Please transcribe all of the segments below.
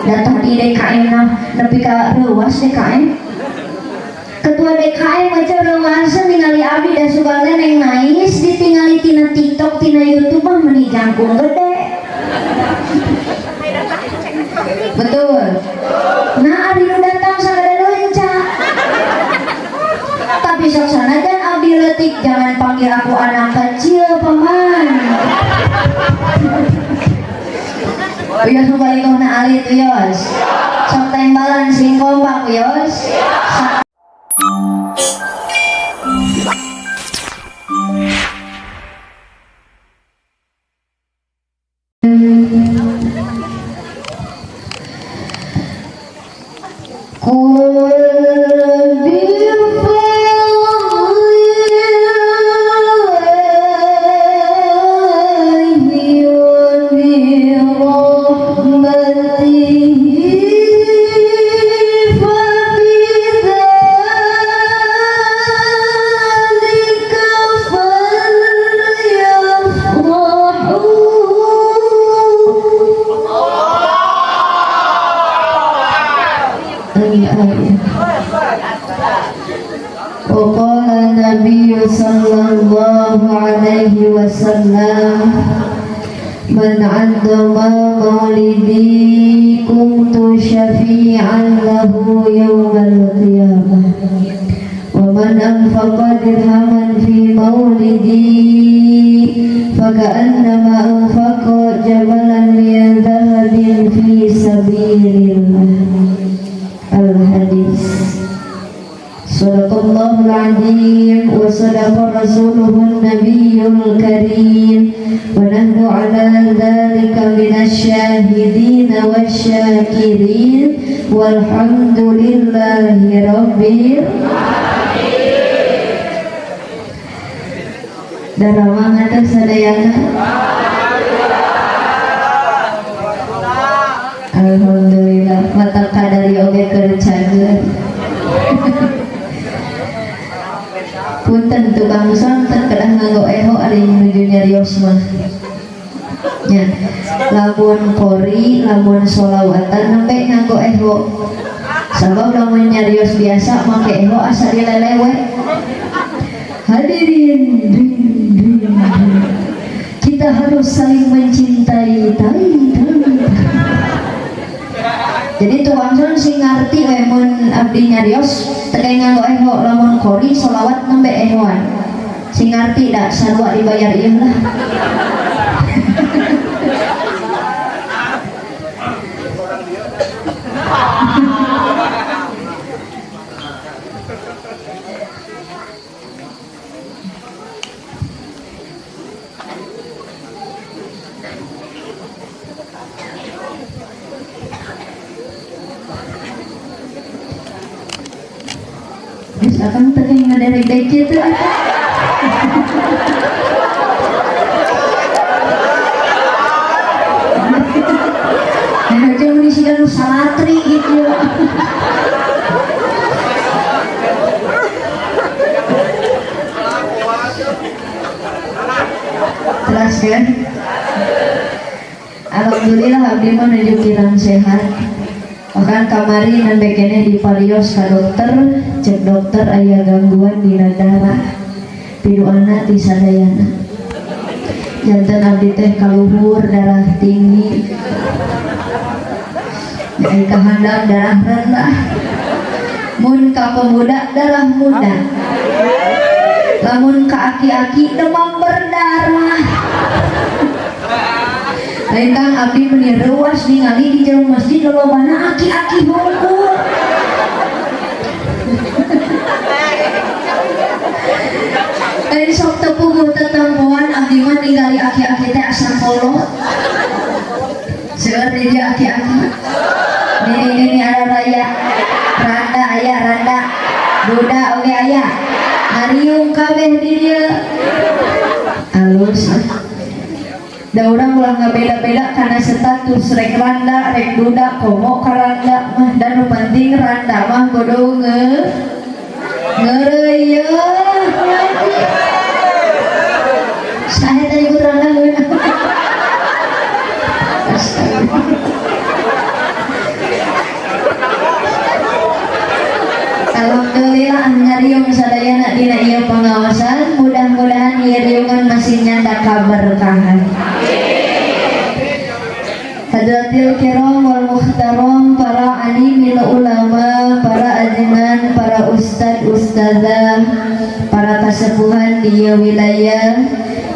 Datang di DKM nah nepi ka reuas DKM. Ketua DKM aja reuaseun ningali abdi da sugan teh neng nais ditingali tina TikTok tina YouTube mah meuni jangkung gede. Betul. Nah abdi nu datang sagada leunca. Tapi sok sanajan abdi leutik jangan panggil aku anak kecil paman. Wios mubalighohna alit wios. Sok tembalan sing kompak wios. وقال النبي صلى الله عليه وسلم من عظم مولدي كنت شفيعا له يوم القيامة ومن أنفق درهما في مولدي فكأنما أنفق جبلا من ذهب في سبيل الله. الحديث. صدق الله العظيم وصدق رسوله النبي الكريم ونحن على ذلك من الشاهدين والشاكرين والحمد لله رب العالمين. Darawang atas sadayana. Alhamdulillah mata kadari oge keur cager. Punten tukang santen kedah nganggo eho ari nuju nyarios mah. Nya, lamun kori, lamun sholawatan nembe nganggo eho. Sabab lamun nyarios biasa make eho asa dilelewe. Hadirin, ding, ding, ding. Kita harus saling mencintai, tai, tai. Jadi tukang son sing ngarti we mun abdi nyarios teu nganggo eho lamun kori sholawat nembe ehoan. Sing ngarti da sarua dibayar ieu lah. Akan teh ngaderek kitu eta. Nah, jeung disigan nu salatri gitu. Terus kan? Alhamdulillah abdi mah nuju kirang sehat. Bahkan kamari nembe keneh diparios ka dokter, cek dokter aya gangguan dina darah. Piduana ti sadayana. Janten abdi teh kaluhur darah tinggi. Ai kahandap darah rendah. Mun ka pemuda darah muda. Lamun ka aki-aki demam berdarah. Lain kang abdi meni reuas ningali di jero masjid lolobana aki-aki hungkul. Lain sok teu puguh tetempoan abdi mah ningali aki-aki teh asa kolot. Seueur di dieu aki-aki. Nini-nini ada raya, randa aya randa, duda oge aya. Ngariung kabeh di dieu. Alus. Da urang ulah ngabeda-beda karena status rek randa, rek duda, komo ka randa mah dan nu penting randa mah kudu ngeureuyeun ngaji. Saha teh nyebut randa geuna? Astaga. kaberkahan. Hadratil kiram wal muhtaram, para alimil ulama, para ajengan, para ustad ustazah, para kasepuhan di wilayah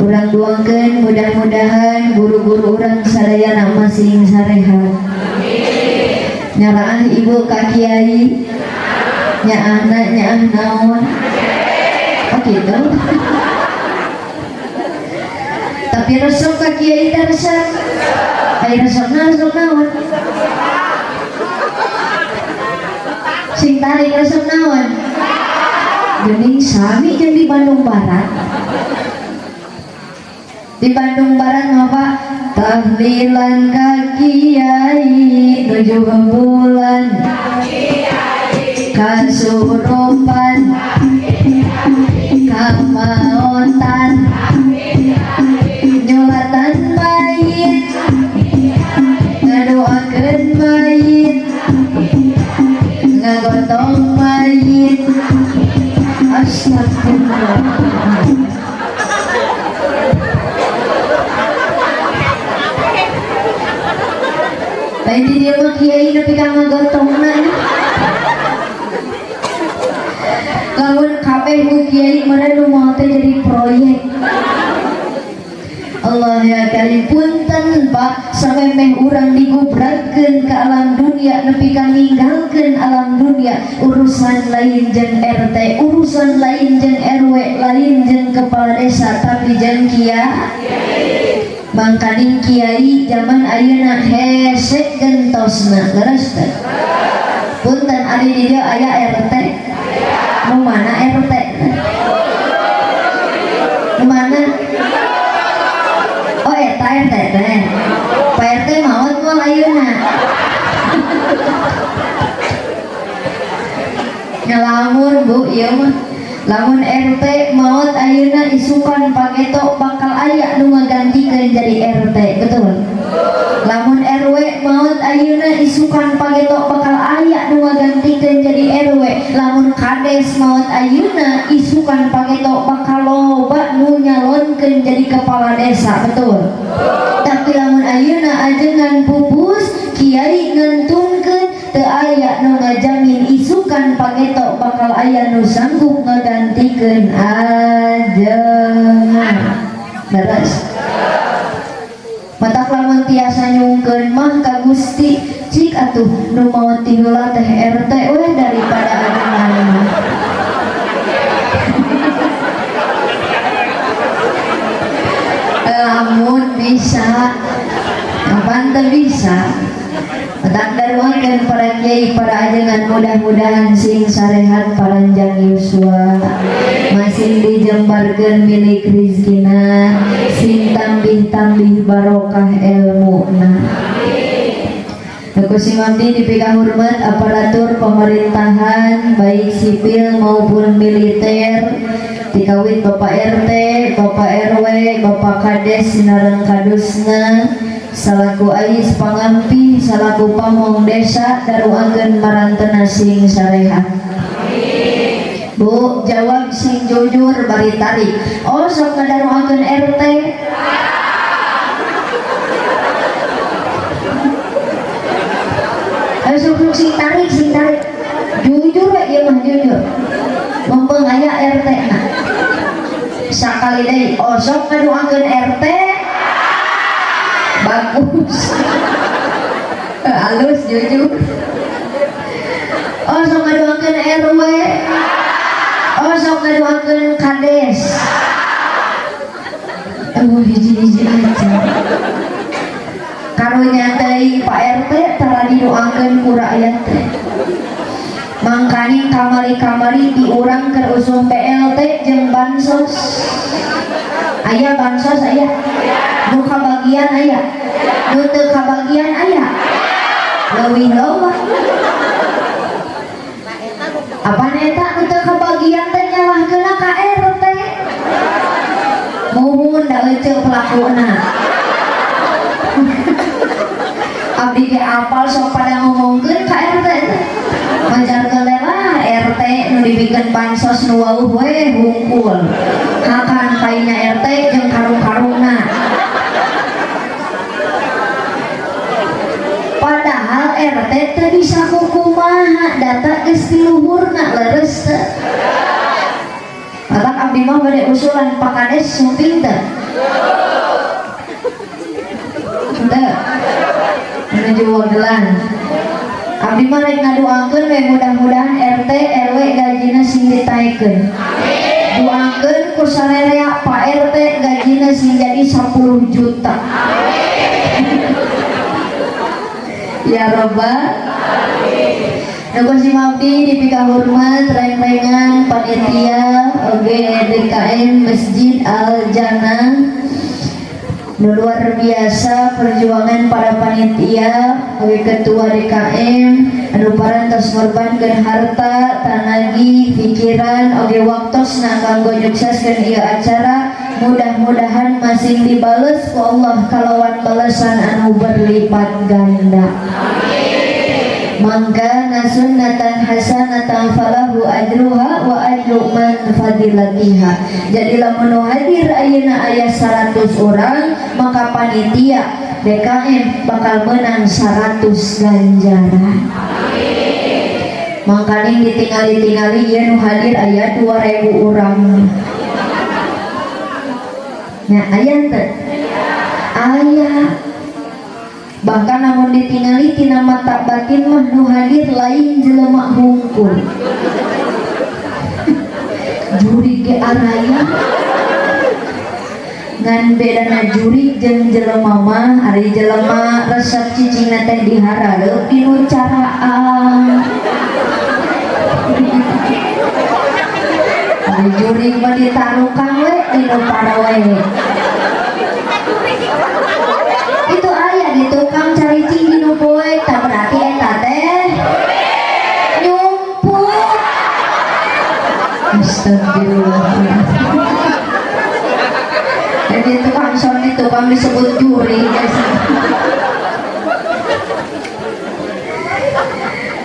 urang duangkeun mudah-mudahan guru-guru urang sadayana masing sarehat. Nyaraah ibu ka kiai, nyaahna nyaah naon? Oh gitu. Tapi resep ka kiai teh resep. Ai resepna resep naon? Sing tarik resep naon? Geuning sami jeung di Bandung Barat. Di Bandung Barat mah Pak, tahlilan ka kiai nuju bulan kasurupan kamaotan nyolatan mayit ngadoakeun mayit ngagotong mayit. Astagfirullah. Lain di dieu mah kiai nepi ka ngagotongna. Lamun kabeh ku kiai meureun nu moal teh jadi proyek. Allah ya karim, punten Pak, samemeh urang digubrakkeun ka alam dunia nepi ka ninggalkeun alam dunia, urusan lain jeung RT, urusan lain jeung RW, lain jeung kepala desa, tapi jeung kiai. Mangkaning kiai zaman ayeuna hese gentosna, leres teh? Punten ari di dieu aya RT. Nu mana RT? Nu mana? Oh eta RT teh. Pak RT maot moal ayeuna. Ngelamun Bu ieu mah. Lamun RT maot ayeuna isukan pageto bakal aya nu ngagantikeun jadi RT, betul? Lamun RW maot ayeuna isukan pageto bakal aya nu ngagantikeun jadi RW. Lamun kades maot ayeuna isukan pageto bakal loba nu nyalonkeun jadi kepala desa, betul? Tapi lamun ayeuna ajengan pupus kiai ngentunkeun teu aya nu ngajamin isukan pageto bakal aya nu sanggup ngagantikeun ajengan. Beres? Matak lamun tiasa nyungkeun mah ka Gusti, cik atuh nu maot ti heula teh RT we daripada ajengan mah. Lamun bisa, kapan teu bisa? Matak daruakeun para kiai, para ajengan mudah-mudahan sing sarehat paranjang yuswa, masing dijembarkeun milik rizkina, sing tambih-tambih barokah elmuna. Ku simabdi dipika hormat aparatur pemerintahan baik sipil maupun militer, dikawit Bapak RT, Bapak RW, Bapak Kades sinareng kadusna, salaku ais pangampi, salaku pamong desa, daruakeun marantena sing sarehat. Bu, jawab sing jujur bari tarik. Oh, sok ngadaruakeun RT. Ayo sok sing tarik, sing tarik. Jujur we ieu mah jujur. Mumpung aya RT na. Sakali deui, oh sok ngadoakeun RT. Bagus. Halus jujur. Oh sok ngadoakeun RW. Oh sok ngadoakeun kades. Oh hiji-hiji aja. Karunya teuing Pak RT tara didoakeun ku rakyat teh. Mangkaning kamari-kamari diurang keur usum PLT jeung bansos. Aya bansos aya. Nu kabagian aya. Nu teu kabagian aya. Leuwih loba. Apaan eta nu teu kabagian teh nyalahkeunna ka RT. Muhun da euceu pelakuna. Abdi ge apal sok pada ngomongkeun ka RT teh. Majarkeun lah RT nu dibikeun bansos nu wauh we hungkul. Hakan kainya RT jeung karung-karungna. Pak RT teu bisa kukumaha, data geus di luhurna. Leres teu? Matak abdi mah bade usulan, Pak Kades sumping teu? Teu menuju wagelan. Abdi mah rek ngadoakeun we, mudah-mudahan RT RW gajina sing ditaekeun. Doakeun ku sarerea, Pak RT gajina sing jadi 10 juta. Ya Robbal. Nu ku abdi dipikahormat reng-rengan panitia oge DKM Masjid Al Jannah. Nu luar biasa perjuangan para panitia oge ketua DKM anu parantos ngorbankeun harta, tanagi, pikiran oge waktosna kanggo nyukseskeun ieu acara. Mudah-mudahan masing dibales ku Allah kalawan balasan anu berlipat ganda. Man kana sunnatan hasanatan falahu ajruha wa ajru man fadilatiha. Jadi lamun nu hadir ayeuna aya 100 orang, maka panitia DKM bakal menang 100 ganjaran. Mangkaning ditingali-tingali ieu nu hadir aya 2000 orang. Nya aya teu? Aya. Bahkan namun ditingali tina mata batin mah nu hadir lain jelema hungkul, jurig ge araya. Ngan bedana jurig jeung jelema mah, ari jelema resep cicingna teh diharareup dinu caraang, ari jurig mah ditarukang we dinu parawe. Itu aya di tukang caricing dinu poek, tak berarti eta teh nyumput. Astagfirullah. Jadi tukang son di tukang disebut juri, guys.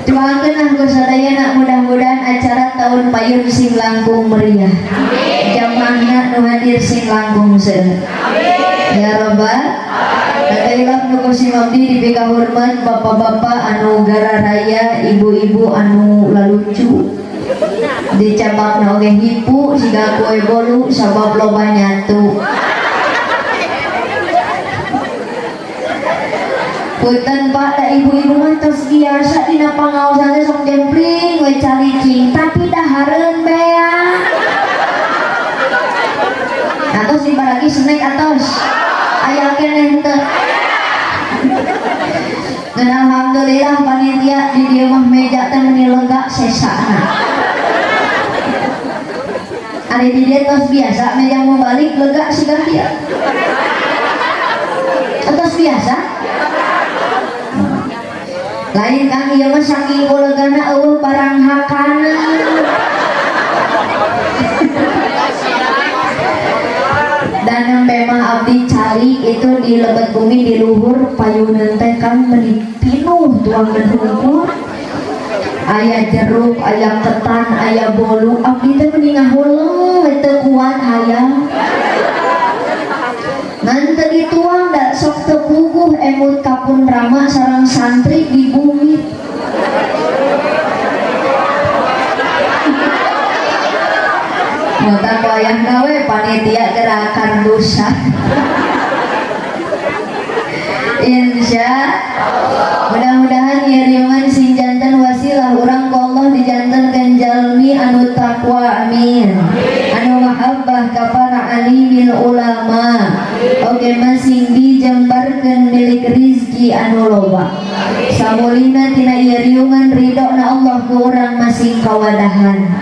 Doakeun ah ku sadayana, mudah-mudahan acara tahun payun sing langkung meriah. Jamaahna nu hadir sing langkung seueur. Ya Robbal. Kailah nu ku sim abdi dipikahormat bapak-bapak anu gararaya, ibu-ibu anu lalucu. Dicabakna oge hipu siga kue bolu sabab loba nyatu. Punten Pak, da ibu-ibu mah tos biasa dina pangaosan teh sok jempling we caricing, tapi dahareun bea. Atos dibaragi snack atos. Aya keneh teu? Dan alhamdulillah panitia di dieu mah meja teh meuni lega sesana. Ari di dieu tos biasa meja mau balik lega siga kieu. Tos biasa. Lain kang ieu mah saking kulegana eueuh barang hakana. Dan nembe mah abdi calik itu di lebet bumi di luhur payunan teh kang meuni pinuh tuangan hungkul. Aya jeruk, aya ketan, aya bolu, abdi teh meuni ngahuleng we teu kuat hayang. Ngan teu dituang da sok teu puguh emut kapun rama sareng santri di bumi. Mata wayahna we panitia gerakan dosa. Insya Allah. Mudah-mudahan ieu riungan sing janten wasilah urang ku Allah dijantenkeun jalmi anu takwa, amin. Anu mahabbah ka para alimil ulama. Oge masing dijembarkeun milik rizki anu loba. Samulina tina ieu riungan ridona Allah ku urang masing kawadahan.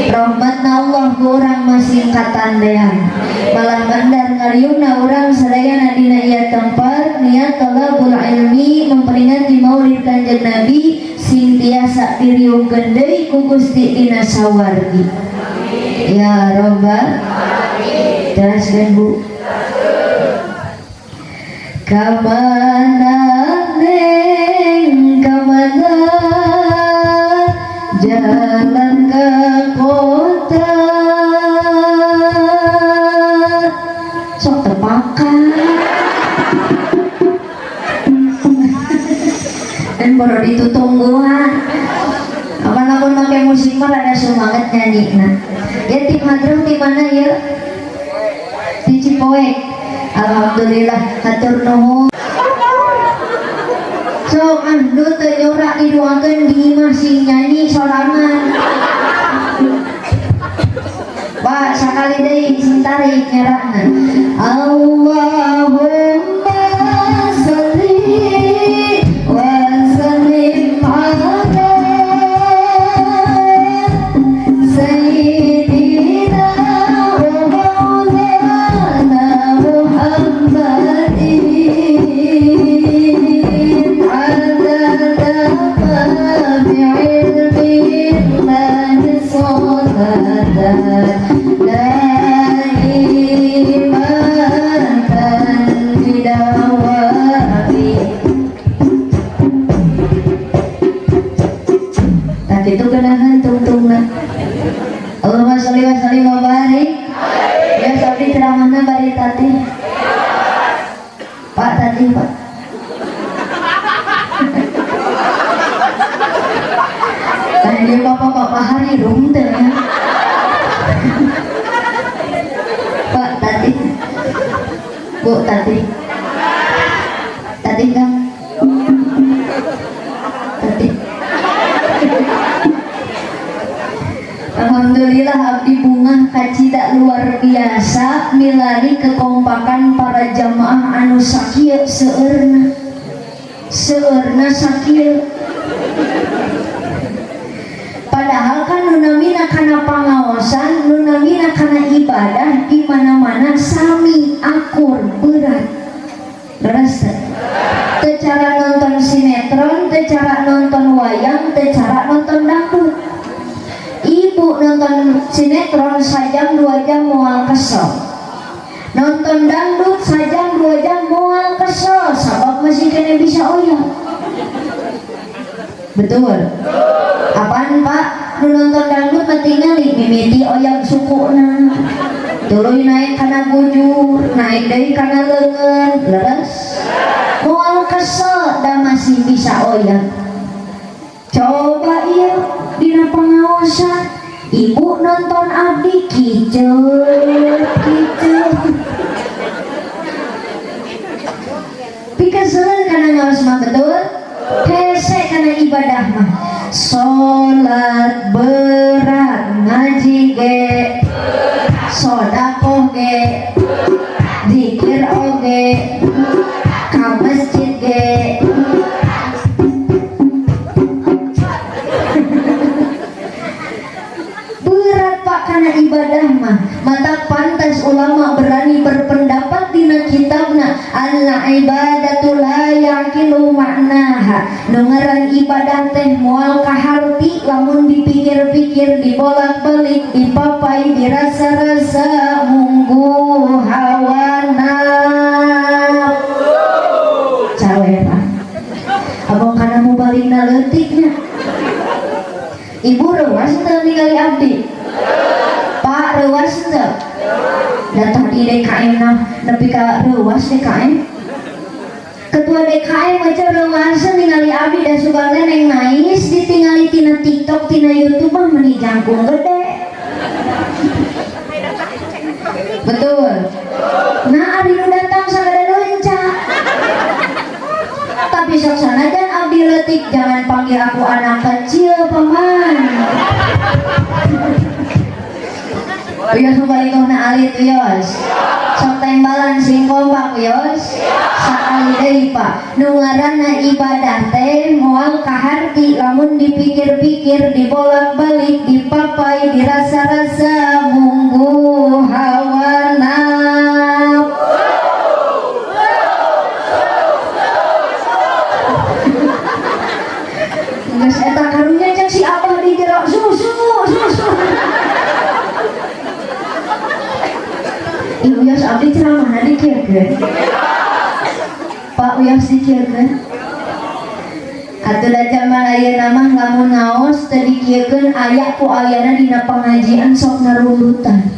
Rahmatna Allah ku urang masing katandean. Malah mandar ngariungna urang sadayana dina ieu tempat niat talabul ilmi memperingati maulid Kanjeng Nabi sing tiasa diriungkeun deui ku Gusti dina sawargi. Ya Robbal alamin. Teraskeun Bu. Kamana neng kamana jalan ke kota sok tepakan. Baru ditutungguhan. Apa lamun make musik mah rada semangat nyanyi. Nah, ya tim hadroh di mana ya? Di Cipoek. Alhamdulillah, hatur nuhun. Sok ah, nu teu nyorak didoakeun di imah sing nyanyi sorangan. Pak, sakali deui sing tarik nyorakna. Allahumma sholli wa sallim ala sayyidina wa maulana Muhammadin adada ma fi ilmillahi sholatan daimatan bidawami. Tah kitu geunaheun tungtungna. Allahumma sholli wa sallim wa barik. Ya sabdi ceramahna bari tati. Pak tadi Pak. Tah ieu bapak-bapak hari rum teh ya. Pak tadi. Bu tadi. Tadi kan. Tadi. Alhamdulillah abdi bungah kacida luar biasa milari kekompakan para jamaah anu sakieu seueurna. Seueurna sakieu. Padahal kan nu namina kana pangaosan, nu namina kana ibadah di mana-mana sami akur berat. Leres teu? Teu cara nonton sinetron, teu cara nonton wayang, teu cara nonton dangdut. Ibu nonton sinetron sajam 2 jam moal kesel. Nonton dangdut sajam 2 jam moal kesel sabab masih kena bisa oyang. Betul. Apaan Pak? Nu nonton dangdut mah tingali mimiti oyang sukuna. Tuluy naik kana bujur, naik deui kana leungeun, leres. Moal kesel da masih bisa oyang. Coba ieu dina pangaosan ibu nonton abdi kiceut kiceut. Pikaseuleun kana ngaos mah betul? Hese kana ibadah mah. Salat berat, ngaji ge, sodakoh ge, zikir oge, ka masjid ge. Berat Pak kana ibadah mah. Mata pantas ulama berani berpendapat dina kitabna al ibadatu la yaqilu ma'naha. Nu ngaran ibadah teh moal kaharti lamun dipikir-pikir, dibolak-balik, dipapai, dirasa-rasa munggu hawa nafsu. Cawe Pak. Abang kana mubaligna leutiknya. Ibu reuas teu ningali abdi? Pak reuas teu? Da tadi DKM nah nepi ka reuas DKM. Ketua DKM aja reuas ningali abdi da sugan teh neng nais ditingali tina TikTok tina YouTube mah meuni jangkung gede. Betul. Nah ari nu datang sagada leunca. Tapi sok sanajan abdi leutik jangan panggil aku anak kecil paman. Wios mubalighohna alit wios. Sok tembalan sing kompak wios. Sakali deui Pak. Nu ngaranna ibadah teh moal kaharti lamun dipikir-pikir, dibolak-balik, dipapai, dirasa-rasa munggu hawa nafsu. Geus eta karunya cek si abah di jero susu susu. Ih wios abdi ceramahna dikieukeun. Pak wios dikieukeun. Atuh da jaman ayeuna mah lamun ngaos teu dikieukeun aya ku ayana dina pangajian sok ngarulutan.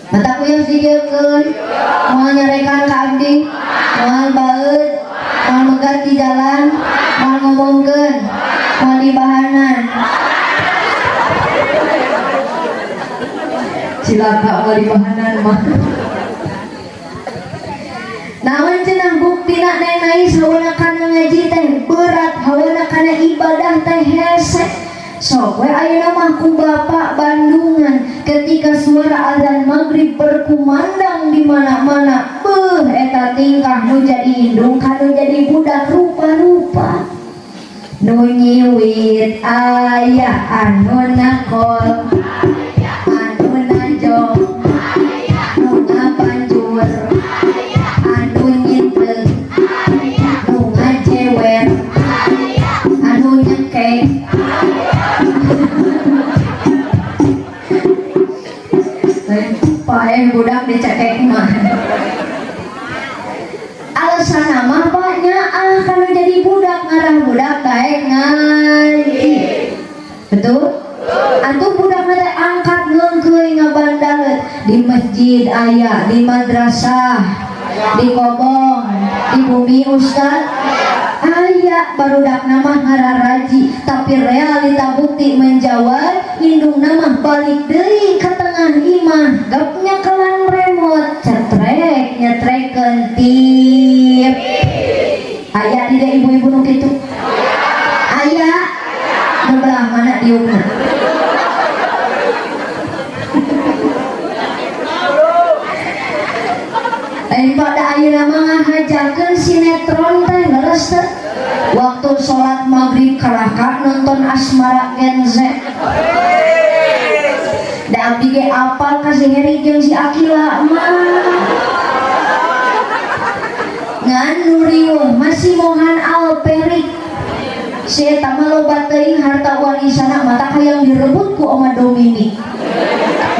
Mata wios dikieukeun moal nyarekan ka abdi, moal baeud, Moal megat di jalan, moal ngomongkeun, moal dibahanan. Cilaka moal dibahanan mah. Naon cenah buktina Neng Nais hawana kana ngaji teh berat, hawana kana ibadah teh hese. Sok we ayeuna mah ku bapak Bandungan ketika suara azan maghrib berkumandang di mana-mana, beuh eta tingkah nu jadi indung ka nu jadi budak rupa-rupa. Nu nyiwit aya, anu nakol, anu najong, nu ngabanjur, anu nyinteung, nu ngajewer, anu nyekek. Paeh budak dicekek mah. Alasan mah banyak ah kalau jadi budak ngarah budak daek ngaji. Betul? Atuh budak teh angkat ngeungkeuy ngabandaleut di masjid aya, di madrasah, di kobong, di bumi ustad aya barudak nama ngararaji, tapi realita bukti menjawab indung nama balik deui ka tengah imah gapnya kelan remote cetrek nyetrekeun tip. Aya di dieu ibu-ibu nu kitu? Aya. Nu belah mana diukna? Lain pada ayeuna mah ngahajakeun sinetron teh leres teh. Waktu sholat maghrib kalahka nonton Asmara Gen Z. Da abdi ge apal ka si Heri jeung si Akila mah. Ngan nu riweuh masih Mohan Alperik. Si eta mah loba teuing harta warisanna mata hayang direbut ku Oma Domini.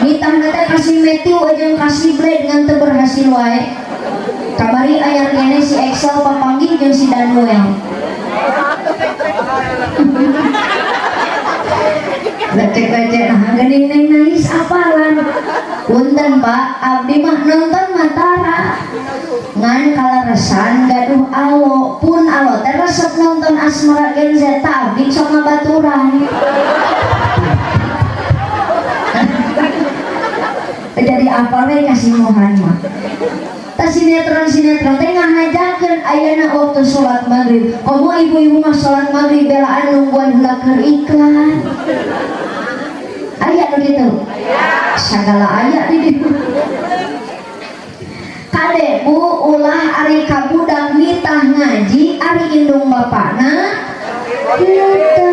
Nitahna teh ka si Matthew jeung ka si Blade ngan teu berhasil wae. Kamari anyar kene si Excel papanggih jeung si Danuel. Lecek-lecek nah geuning Neng Nais apalan. Punten Pak, abdi mah nonton Matara. Ngan kalaresan gaduh alo, pun alo teh resep nonton Asmara Gen Z ta abdi sok ngabaturan. Jadi apa we kasih Mohan mah. Ta sinetron-sinetron teh ngahajakeun ayeuna waktu salat maghrib. Komo ibu-ibu mah salat maghrib belaan nungguan heula keur iklan. Aya nu kitu? Sagala aya di dieu. Kade bu ulah ari ka budak nitah ngaji ari indung bapana henteu.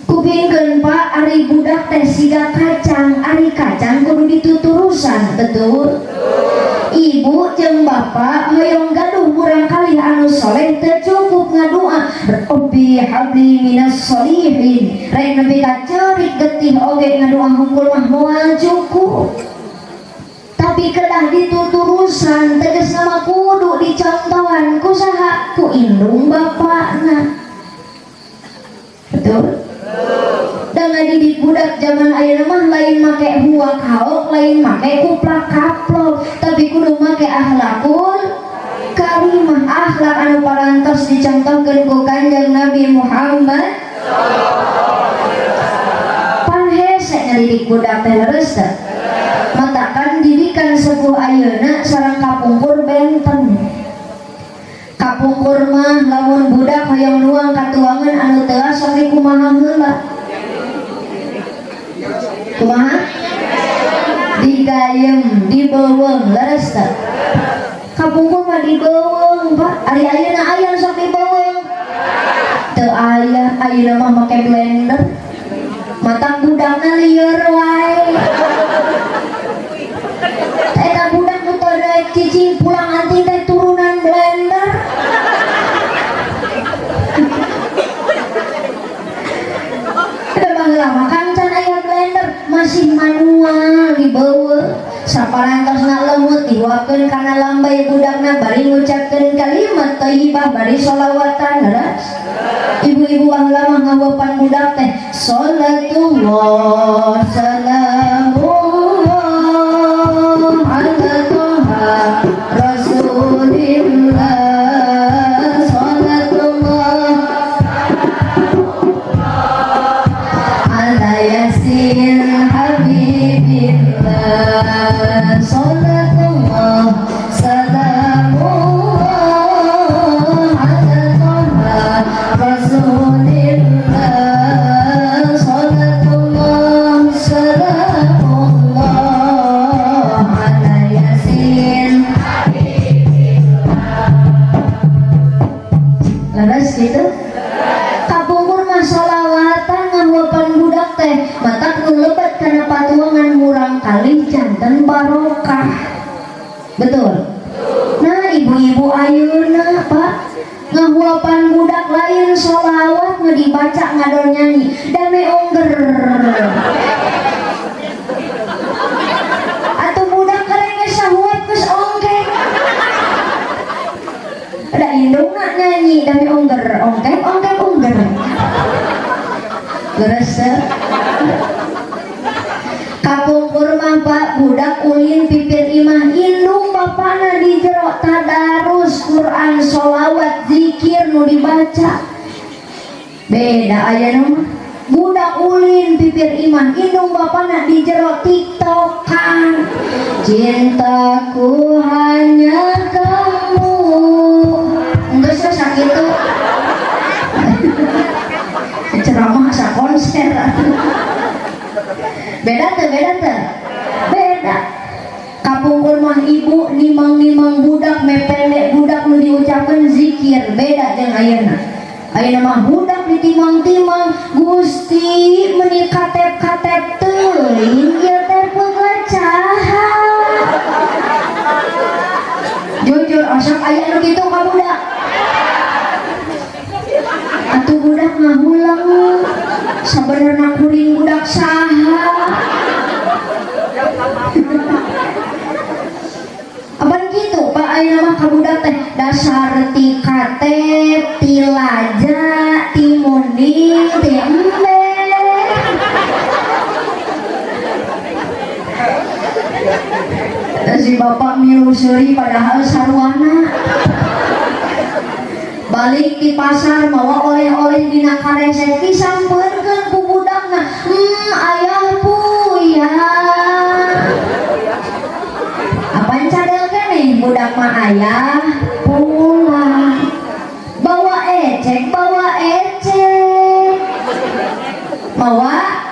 Kupingkeun Pak, ari budak teh siga kacang, ari kacang kudu dituturusan, betul? Ibu jeung bapak hoyong gaduh murangkalih anu soleh teu cukup ngadua Rabbi habli minas solihin, rek nepi ka ceurik getih oge ngadua hungkul mah moal cukup. Tapi kedah dituturusan tegasna mah kudu dicontohan ku saha? Ku indung bapakna. Betul? Da ngadidik budak zaman ayeuna mah lain make huak haok, lain make kuplak kaplok, tapi kudu make akhlakul karimah, akhlak anu parantos dicontohkeun ku Kanjeng Nabi Muhammad. Pan hese ngadidik budak teh leres teh. Matakan didikan sepuh ayeuna sareng kapungkur benten. Kapungkur mah lamun budak hoyong nuang katuangan anu teu sok dikumaha heula. Kumaha? Digayem, dibeuweung, leres teh. Kapungkur mah dibeuweung, Pak. Ari ayeuna aya sok dibeuweung. Teu aya, ayeuna mah make blender. Matak budakna lieur wae. Eta budak nu teu daek cicing pulang anting teh turunan blender. Udah baheula mah kan can aya blender, masih manual dibeuweung. Saparantosna lemut dihuapkeun kana lambai budakna bari ngucapkeun kalimat thayyibah bari sholawatan leres. Ibu-ibu baheula mah ngahuapan budak teh salatullah salamullah ala toha rasulillah. teh matak nu lebet kana patuangan murang kali janten barokah. Betul. Nah ibu-ibu ayeuna Pak ngahuapan budak lain sholawat nu dibaca ngadon nyanyi dame ongger. Atuh budak karenge sahuap geus ongkek. Ada indungna nyanyi dame ongger ongkek ongkek ongger. Leres teu? Kapungkur mah Pak budak ulin pipir imah indung bapana di jero tadarus Quran sholawat zikir nu dibaca. Beda ayeuna mah budak ulin pipir imah indung bapana di jero tiktokan. Cintaku hanya kamu. Geus sakitu. Ceramah asa konser. Beda teu, beda teu? Beda. Kapungkur mah ibu nimang-nimang budak mependek budak nu diucapkeun zikir, beda jeung ayeuna. Ayeuna mah budak ditimang-timang Gusti meuni katep-katep teuing ieu teh pegacaha. Jujur osok aya nu kitu ka budak. Atuh budak ngahulang sabenerna kuring budak saha. Apan kitu Pak ayeuna mah ka budak teh dasar ti katep, ti laja, ti munding, ti embe. Si bapak milu seuri padahal saruana. Balik di pasar mawa oleh-oleh dina karesek disampeurkeun ku budakna. Ayah puyang. Apaan cadel keneh budak mah ayah pulang. Bawa ecek, bawa ecek. Bawa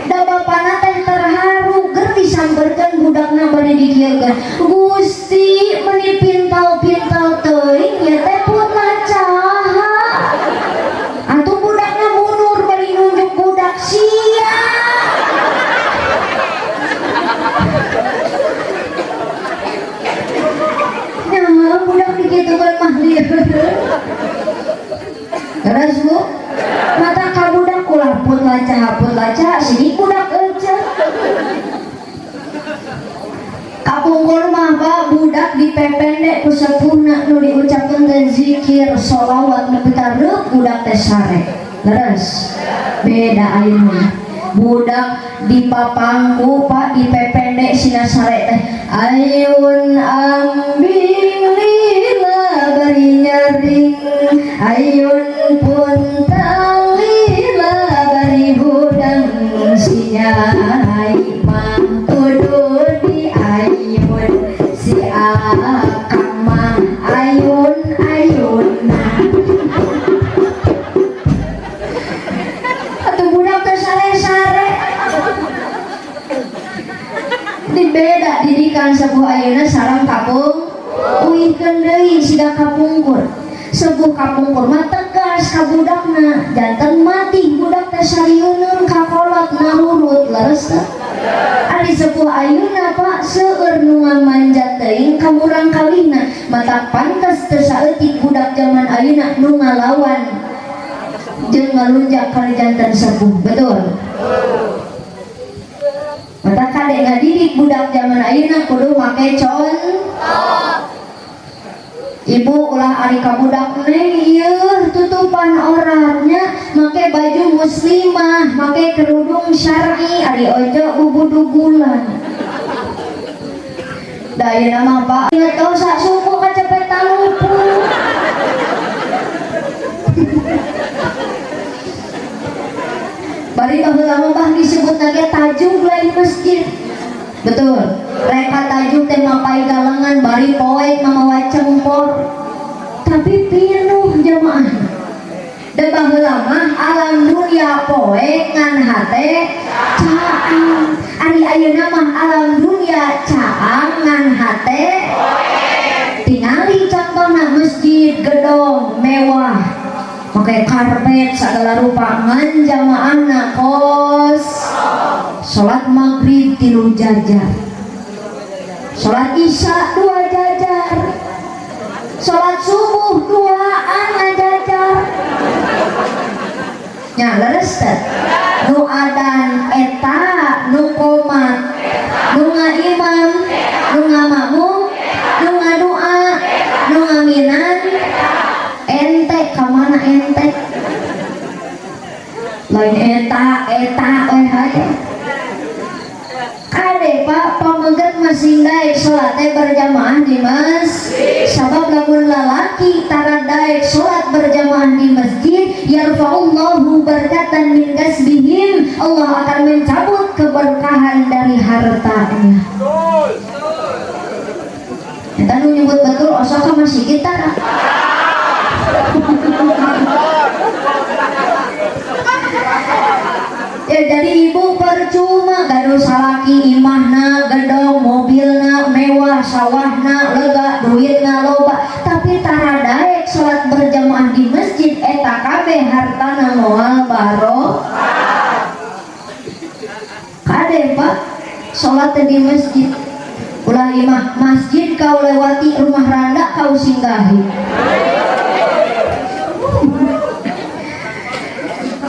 da bapana teh terharu ger disampeurkeun budakna bari dikieukeun. Gusti meuni pintal-pintal teuing ieu teh putlacaha. Atuh budakna mundur bari nunjuk budak sia. Nya budak dikitukeun mah lieur. Terus Bu, mata ka budak ulah putlacaha sini budak eceu. Kapungkur mah Pak budak dipependek ku sepuhna nu diucapkeun teh zikir sholawat nepi ka reup budak teh sare. Leres. Beda ayeuna. Budak dipapangku Pak dipependek sina sare teh ayun ambing lila bari nyaring ayun puntang lila bari hudang sinyai mah kudu diayun si akang mah ayun ayunna. Atuh budak teh sare-sare. Dibeda didikan sepuh ayeuna sareng kapung uihkeun deui siga kapungkur. Sepuh kapungkur mah tegas ka budakna janten mati budak teh sarieuneun ka kolot ngarurut leres teh. Ari sepuh ayeuna Pak seueur nu ngamanjat teuing ka murang kalihna mata pantes teu saeutik budak jaman ayeuna nu ngalawan jeung ngalunjak kana janten sepuh. Betul. Mata kade ngadidik budak jaman ayeuna kudu make contoh. Ibu ulah ari ka budak neng ieu tutupan orangnya make baju muslimah, make kerudung syar'i ari ojo bubudugulan. Da ayeuna mah Pak inget tau sak suku kacepet talupu. Bari baheula mah bah disebutna ge tajuk lain masjid. Betul. Reka tajuk teh mapai galengan bari poek mamawa cempor. Tapi pinuh jamaah. Da baheula mah alam dunia poek ngan hate caang. Ari ayeuna mah alam dunia caang ngan hate poek. Tingali contohna masjid gedong mewah. Make karpet segala rupa, ngan jamaahna kos. Salat maghrib tilu jajar, salat isya dua jajar, salat subuh duaan ngajajar nya. Leres teh? Nu adan eta, nu komat, nu ngaimam, nu ngamakmum, nu ngadua, nu ngaminan. Ente kamana ente? Lain eta eta we haye. Kade, Pak, pameget masing daek salat teh berjamaah di masjid. Sabab lamun lalaki tara daek salat berjamaah di masjid, yarfa'ullahu barkatan min kasbihim, Allah akan mencabut keberkahan dari hartanya. Eta nu nyebut betul osok ka masjid tara. Ya, jadi ibu percuma gaduh salaki imahna gedong, mobilna mewah, sawahna lega, duitna loba, tapi tara daek salat berjamaah di masjid, eta kabeh hartana moal barokah. Kade, Pak, salat di masjid. Ulah imah masjid kau lewati, rumah randa kau singgahi.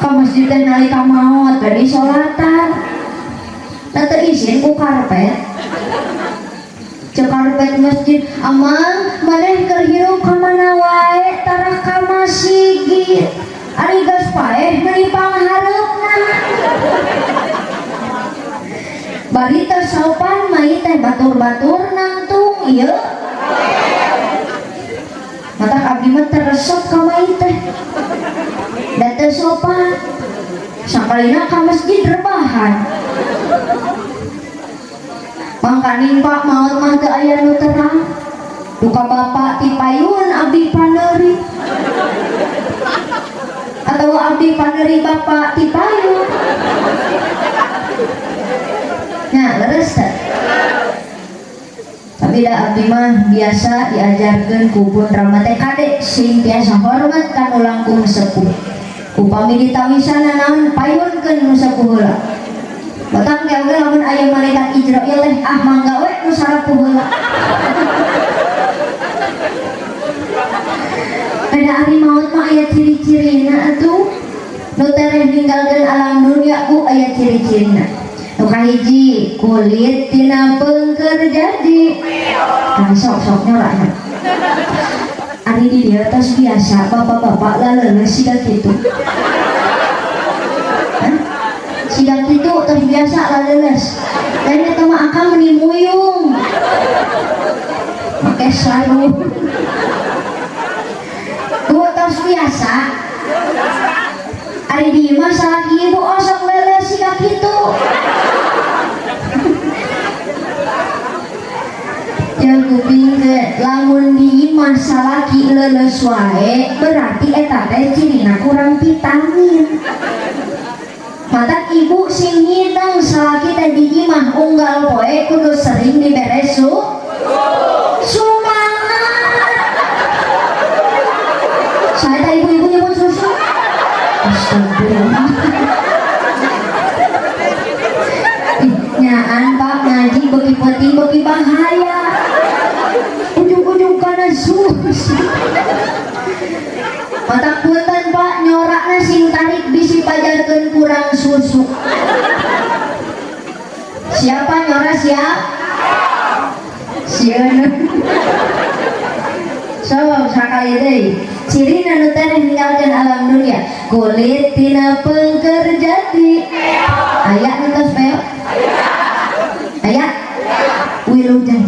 Ka masjid teh nalika maot bari salatan. Da teu izin ku karpet. Cek karpet masjid, "Amang, maneh keur hirup ka mana wae tara ka masjid? Ari geus paeh meuni panghareupna." Bari teu sopan mai teh batur-batur nangtung ieu. Matak abdi mah teu resep ka mai teh. Da teu sopan. Sakalina ka masjid rebahan. Mangkaning, Pak, maot mah teu aya nu terang. Duka bapak ti payun abdi paneuri. Atau abdi paneuri bapak ti payun. Nah, leres teh? Tapi da abdi mah biasa diajarkeun ku pun rama teh, kade sing tiasa hormat ka nu langkung sepuh. Upami ditawisan naon, payunkeun nu sepuh heula. Batang ge oge lamun aya malaikat Ijrail teh, ah mangga we nu sarapuh heula. Pada ari maot mah aya ciri-cirina atuh. Nu tereh ninggalkeun alam dunia ku aya ciri-cirina. Nu kahiji, kulit tina pengker jadi. Nah, sok-sok nyorakna. Ari di dieu tos biasa bapak-bapak laleuleus siga kitu. Hah? Siga kitu tos biasa laleuleus. Lain eta mah akang meuni muyung. Make sarung. Bu, tos biasa. Ari di imah salaki ibu osok leuleus siga kitu. Yang kuping ke lamun di imah salaki leuleus wae berarti eta teh cirina kurang vitamin. Matak ibu sing ngideng salaki teh di imah unggal poe kudu sering dibere sumangat. Saya teh ibu-ibu nyebut susu. Astagfirullah. Nyaan, Pak, ngaji beuki penting beuki bahaya. Ujung-ujung kana susu. Matak punten, Pak, nyorakna sing tarik bisi pajarkeun kurang susu. Siapa nyora siap? Sieun. So, sakali deui. Cirina nu tereh ninggalkeun alam dunia, kulit tina pengker jati. Aya nu tos peot? Aya? Wilujeng.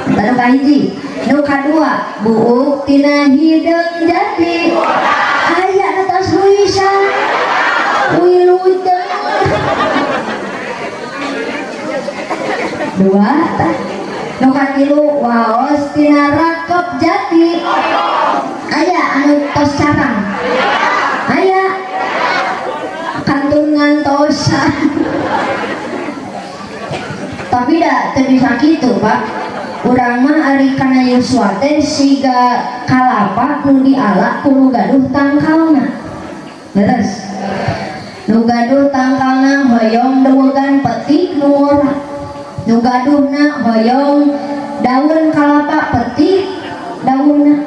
Eta nu kahiji. Nu kadua, buuk tina hideung jati. Aya nu tos huisan. Wilujeng. Dua tah. Nu katilu, waos tina rakep jati. Aya anu tos carang. Aya kantun ngantosan. Tapi da teu bisa kitu, Pak. Urang mah ari kana yuswa teh siga kalapa nu diala ku nu gaduh tangkalna. Leres. Nu gaduh tangkalna hoyong dewegan petik nu ora. Nu gaduhna hoyong daun kalapa petik daunna.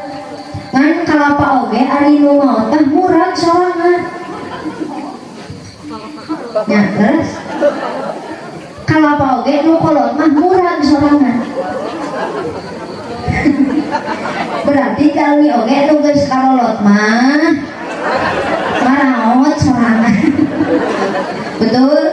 Ngan kalapa oge ari nu maot tah murag sorangan. Nya, leres. Kalapa oge nu kolot mah murag sorangan. Berarti jalmi oge nu geus karolot mah maraot sorangan. Betul?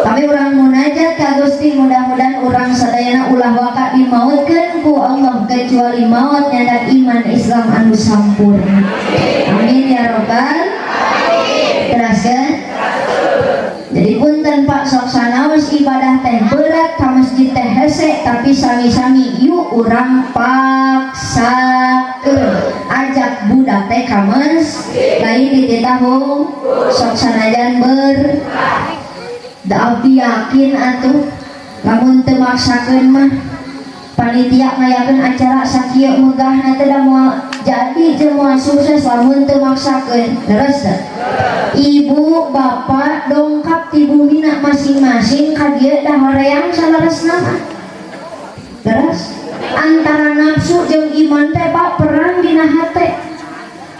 Tapi urang munajat ka Gusti, mudah-mudahan urang sadayana ulah waka dimautkeun ku Allah kecuali maut nyandak iman Islam anu sampurna. Amin ya robbal. Teraskeun? Jadi punten Pak, sok sanaos ibadah teh berat, ka masjid teh hese, tapi sami-sami yuk urang paksakeun ajak budak teh ka masjid, lain dititah sok sanajan ber da abdi yakin atuh lamun teu maksakeun mah panitia ngayakeun acara sakieu megahna teh da moal jadi jeung moal sukses lamun teu maksakeun. Leres teu? Ibu bapak dongkap ti bumina masing-masing ka dieu da hoream saleresna mah. Leres? Antara nafsu jeung iman teh, Pak, perang dina hate.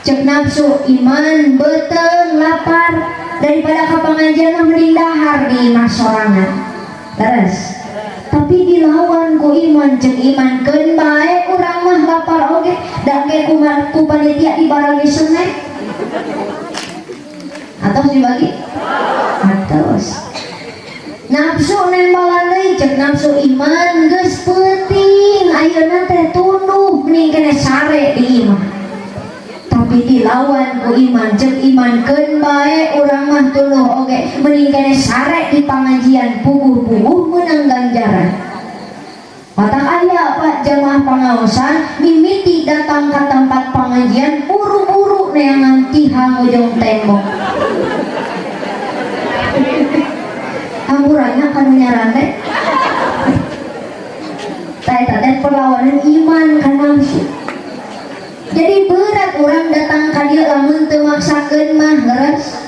Cek nafsu iman beuteung lapar, daripada ka pangajian mah mending dahar di imah sorangan. Leres? Tapi dilawan ku iman, cek iman keun bae urang mah lapar oge, da ke ku panitia dibaragi snack atau dibagi atos. Nafsu nembalan deui, cek nafsu iman geus peuting ayeuna teh tunduh, mending kene sare di imah. Tapi dilawan ku iman, cek iman keun bae urang mah tunduh oge, mending kene sare di pangajian, puguh-puguh menang ganjaran. Matak aya, Pak, jamaah pangaosan mimiti datang ke tempat pengajian buru-buru neangan tihang ujung tembok. Hampurannya kanu nyarande. Tah eta teh perlawanan iman ka nafsu. Jadi berat orang datang ka dieu lamun teu maksakeun mah, leres?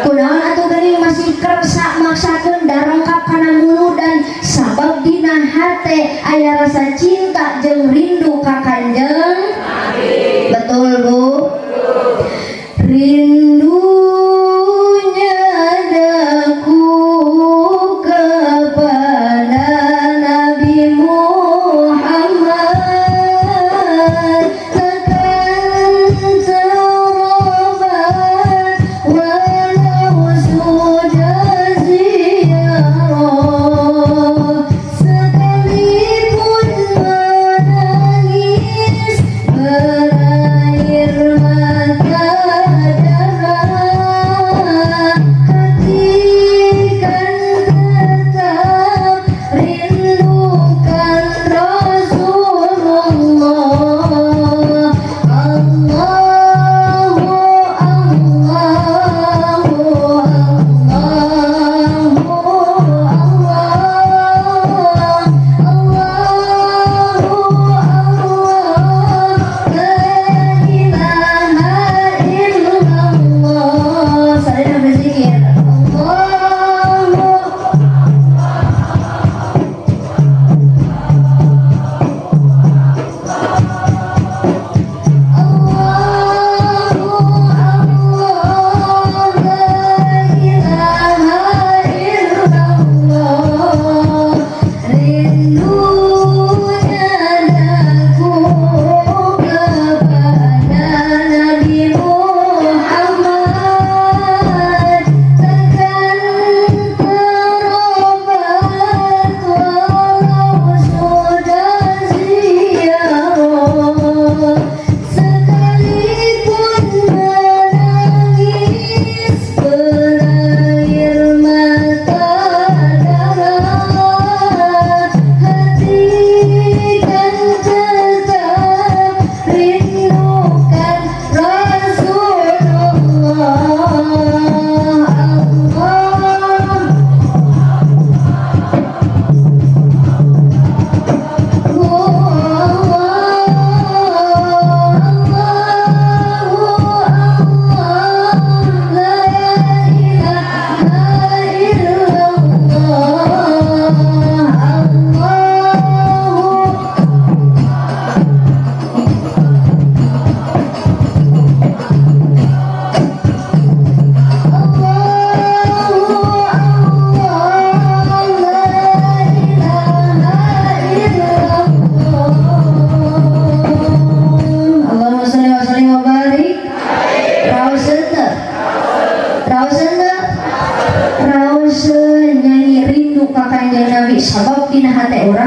Kunaon atuh geuning masih kersa maksakeun darongkap kana muludan, sabab dina hate aya rasa cinta jeung rindu ka Kanjeng. Betul, Bu? Rindunya daku kepada Nabi Muhammad takkan terobat walau sudah ziarah, sekalipun menangis berair mata.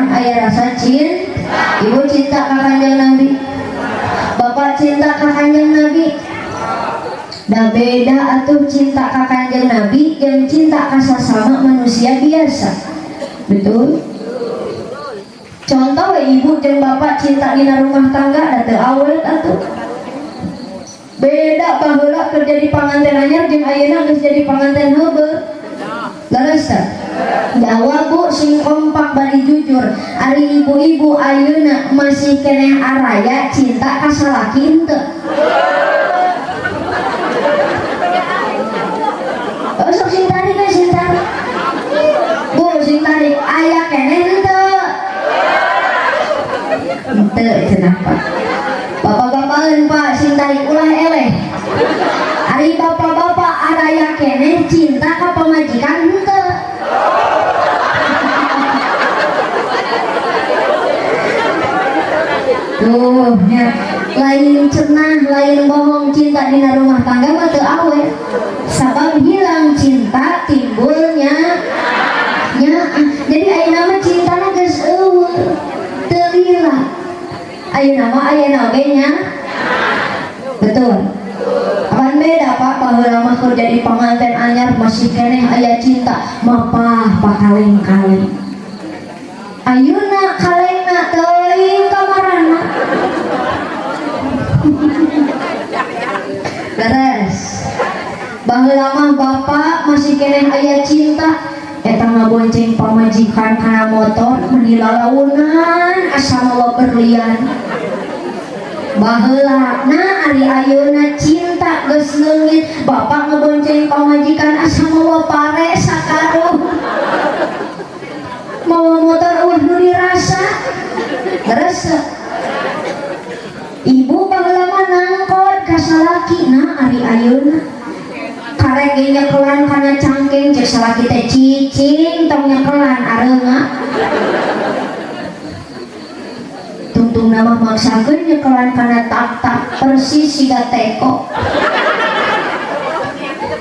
urang aya rasa cinta. Ibu cinta ka Kanjeng Nabi, bapak cinta ka Kanjeng Nabi. Da beda atuh cinta ka Kanjeng Nabi jeung cinta ka sasama manusia biasa. Betul? Contoh we, ibu jeung bapak cinta dina rumah tangga da teu awet atuh. Beda baheula keur jadi panganten anyar jeung ayeuna geus jadi panganten heubeut. Leres teu? Jawab, Bu, sing kompak bari jujur. Ari ibu-ibu ayeuna masih keneh araya cinta ka salaki henteu? Oh, sok sing tarik we, sing tarik. Bu, sing tarik, aya keneh henteu? Henteu cenah, Pak. Bapak-bapakeun, Pak, sing tarik, ulah eleh. Ari bapak-bapak araya keneh cinta ka pamajikan henteu? Tuh, nya lain cenah, lain bohong, cinta dina rumah tangga mah teu awet. Sabab hilang cinta timbulnya nya. Jadi ayeuna mah cintana geus eueuh, teu lila. Ayeuna mah ayeuna oge nya. Betul. Apaan beda, Pak, baheula mah keur jadi panganten anyar masih keneh aya cinta, mapah pakaleng-kaleng. Ayeuna kalengna teuing kamarana. Beres. Baheula mah bapak masih keneh aya cinta, eta ngabonceng pamajikan kana motor meuni lalaunan asa mawa berlian. Baheula, nah ari ayeuna cinta geus leungit, bapak ngebonceng pamajikan asa mawa pare sakarung. Mawa motor eueuh nu dirasa. Leres. Ibu baheula mah nangkot ka salaki, nah ari ayeuna karek ge nyekelan kana cangkeng, cek salaki teh cicing tong nyekelan areunga. Tungtungna mah maksakeun nyekelan kana tak-tak persis siga teko.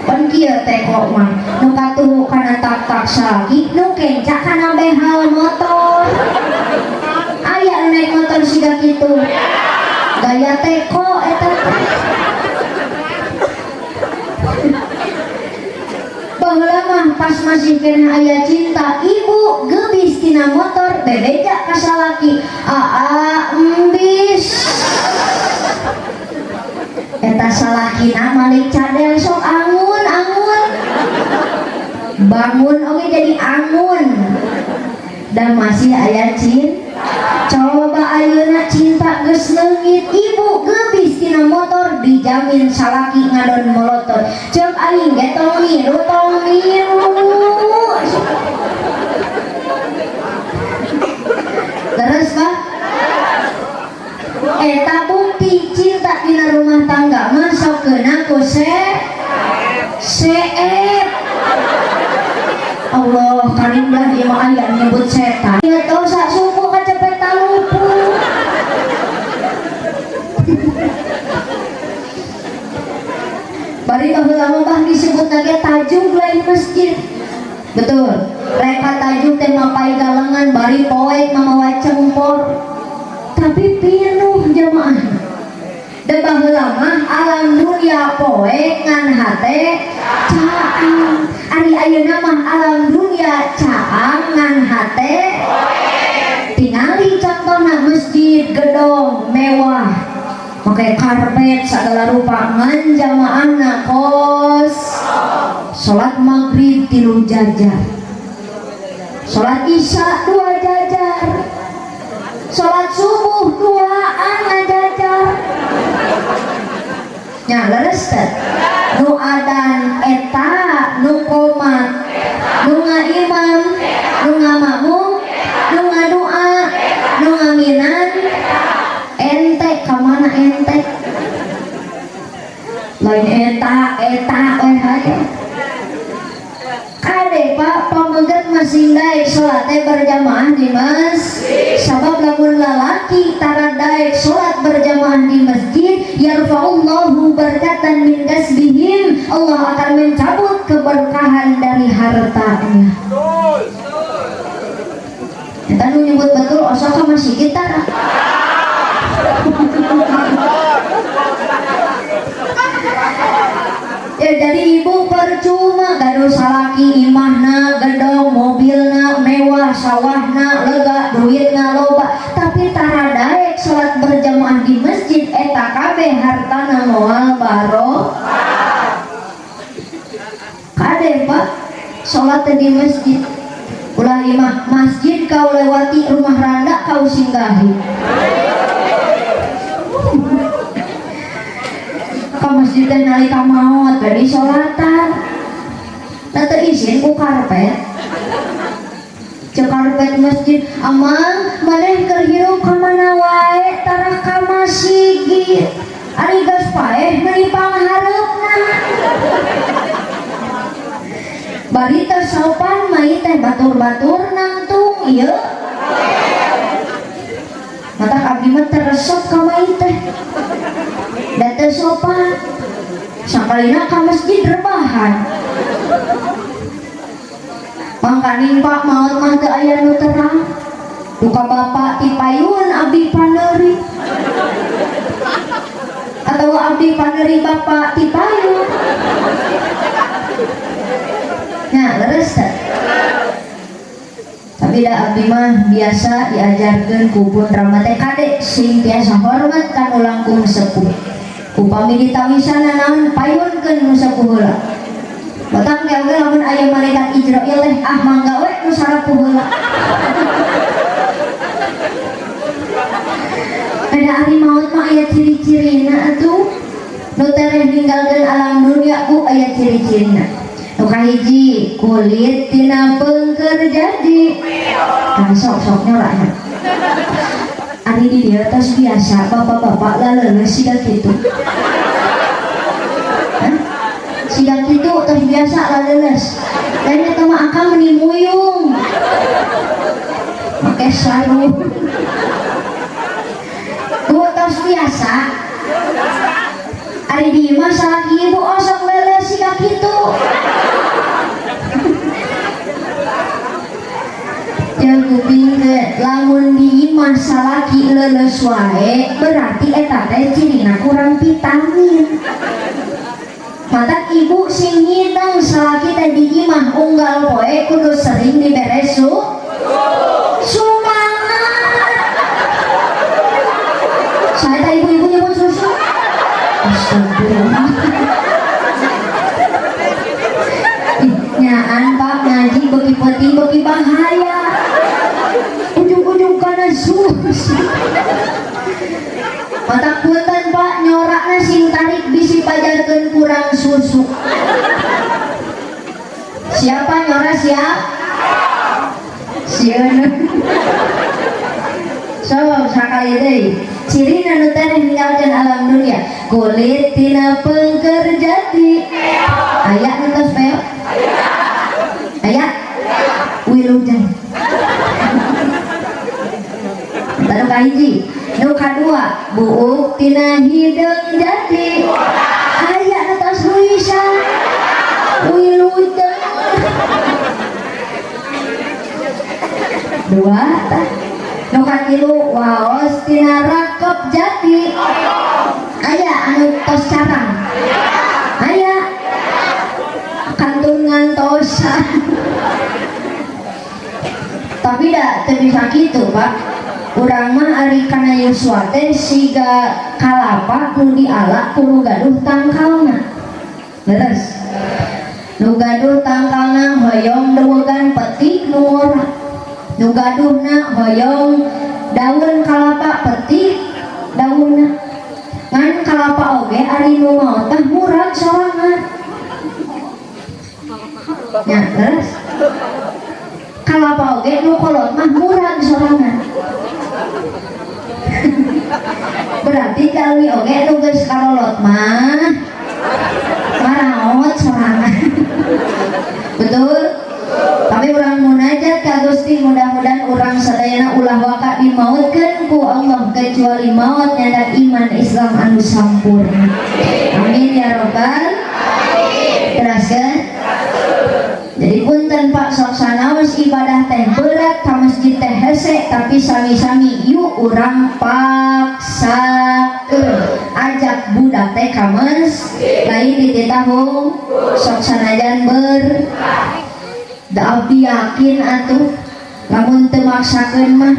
Pan kieu teko mah nu katuhu kana tak-tak salaki, nu kenca kana behal motor. Aya nu naik motor siga kitu. Gaya teko eta teh. Baheula mah pas masih keneh aya cinta, ibu geubis tina motor bebeja ka salaki, aa embis. Eta salakina malik cadel sok angun-angun. Bangun oge jadi angun. Dan masih aya cinta. Coba ayeuna cinta geus leungit, ibu geubis tina motor dijamin salaki ngadon molotot. Ceuk aing ge tong milu, tong milu. Terus, Pak? Eta bukti cinta dina rumah tangga mah sok keuna ku seep. Allah karim lah ieu mah aya nyebut setan. Ieu tau sak suku kacepet talupu. Bari baheula mah bah disebutna ge tajuk lain masjid. Betul. Reka tajuk teh mapai galengan bari poek mamawa cempor. Tapi pinuh jamaah. Da baheula mah alam dunia poek ngan hate caang. Ari ayeuna mah alam dunia caang ngan hate poek. Tingali contohna masjid gedong mewah, pakai karpet segala rupa, ngan jamaahna kos. Salat maghrib 3 jajar, salat isya 2 jajar, salat subuh 2an ngajajar. Nya leres teh? Nu adan eta, nu qomat, nu ngaimam, nu ngamakmum, nu ngadua, nu ngaminan, ente ka mana ente? Lain eta, eta we hayo. Kade Pak, pameget masing daek salat teh berjamaah di masjid. Sabab lamun lalaki tara daek salat berjamaah di masjid, yarfa'ullahu barakatan min kasbihim, Allah akan mencabut keberkahan dari hartanya. Eta nu nyebut Osok ka masjid tara. Ya jadi ibu percuma gaduh salaki imahna gedong mobilna mewah sawahna lega duitna loba tapi tara daek salat berjamaah di masjid eta kabeh hartana moal barokah. Kade Pak salat di masjid ulah imah masjid kau lewati rumah randa kau singgahi. Ka masjid teh nalika maot bari salatan. Da teu izin ku karpet. Cek karpet masjid amang maneh keur hirup ka mana wae tara ka masjid. Ari geus paeh meuni panghareupna. Bari teu sopan mai teh batur-batur nangtung ieu. Matak abdi mah teu resep ka mai teh. Da teu sopan. Sakalina ka masjid rebahan. Mangkaning Pak maot mah teu aya nu terang. Duka bapak ti payun abdi paneuri. Atawa abdi paneuri bapak ti payun. Nah, leres teh. Tapi da abdi mah biasa diajarkeun ku pun rama teh kade sing tiasa hormat ka nu langkung sepuh. Upami ditawisan naon payunkeun nu sepuh heula. Batang ge oge lamun aya malaikat Ijrail teh ah mangga we nu sarapuh heula. Pada ari maot mah aya ciri-cirina atuh. Nu tereh ninggalkeun alam dunia ku aya ciri-cirina. Nu kahiji kulit tina pengker jadi. Tah sok-sok nyorana. Ari di dieu tos biasa bapak-bapak laleuleus siga kitu. Hah? Siga kitu tos biasa laleuleus. Lain eta mah akang meuni muyung. Make sarung. Bu tos biasa. Ari di imah salaki ibu osok leuleus siga kitu. Jeung kuping ke lamun di imah salaki leuleus wae berarti eta teh cirina kurang vitamin. Matak ibu sing ngideng salaki teh di imah unggal poe kudu sering dibere sumangat. Saya teh ibu-ibu nyebut susu. Astagfirullah. Nyaan Pak ngaji beuki penting beuki bahaya. Ujung-ujung kana susu. Matak punten Pak nyorakna sing tarik bisi pajarkeun kurang susu. Siapa nyora siap? Sieun. So sakali deui. Cirina nu tereh ninggalkeun alam dunia kulit tina pengker jati. Aya nu tos peok? Aya? Wilujeng. Eta nu kahiji. Nu kadua buuk tina hideung jati. Aya nu tos huisan. Wilujeng. Dua tah. Nu katilu waos tina rakep jati. Aya anu tos carang. Aya kantun ngantosan. Tapi da teu bisa kitu Pak. Urang mah ari kana yuswa teh siga kalapa nu diala ku nu gaduh tangkalna. Leres. Nu gaduh tangkalna hoyong dewegan petik nu ora. Nu gaduhna hoyong daun kalapa petik daunna. Ngan kalapa oge ari nu maot tah murag sorangan. Nya leres. Kalapa oge nu kolot mah murag sorangan. Berarti jalmi oge nu geus karolot mah maraot sorangan. Betul? Tapi urang munajat ka Gusti mudah-mudahan urang sadayana ulah waka dimautkeun ku Allah kecuali maut nyandak iman Islam anu sampurna. Amin ya robbal alamin. Teraskeun? Jadi punten Pak sok sanaos ibadah teh berat ka masjid teh hese. hese, tapi sami-sami yuk urang paksakeun ajak budak teh ka masjid, lain dititah sok sanajan ber da. Abdi yakin atuh lamun teu maksakeun mah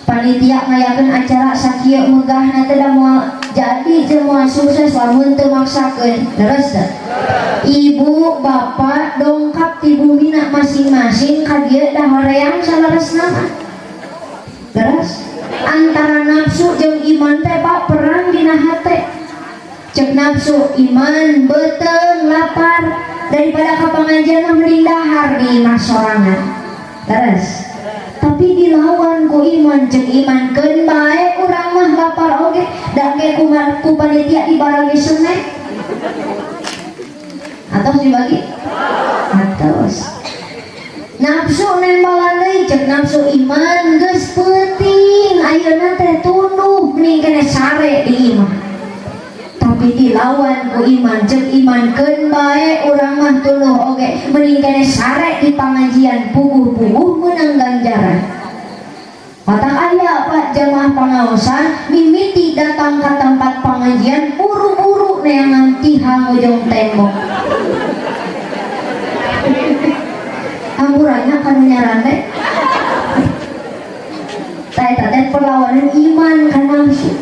panitia ngayakeun acara sakieu megahna teh da moal jadi teu moal sukses lamun teu maksakeun. Leres teu? Ibu bapak dongkap ti bumina masing-masing ka dieu da hoream saleresna mah. Leres? Antara nafsu jeung iman teh, Pak, perang dina hate. Cek nafsu, iman beuteung lapar, daripada ka pangajian mah mending dahar di imah sorangan. Leres? Tapi dilawan ku iman. Cek iman, keun bae urang mah lapar oge, da ke ku panitia dibaragi snack atau dibagi atos. Nafsu nembalan deui. Cek nafsu, iman geus peuting ayeuna teh, tunduh, mending kene sare di imah. Tapi dilawan ku iman. Cek iman, keun bae urang mah tunduh oge, mending kene sare di pangajian, puguh-puguh menang ganjaran. Matak aya, Pak, jamaah pengaosan mimiti datang ke tempat pengajian buru-buru neangan tihang ujung tembok. Ampurannya kan nyarande. Tah, eta teh perlawanan iman ka nafsu.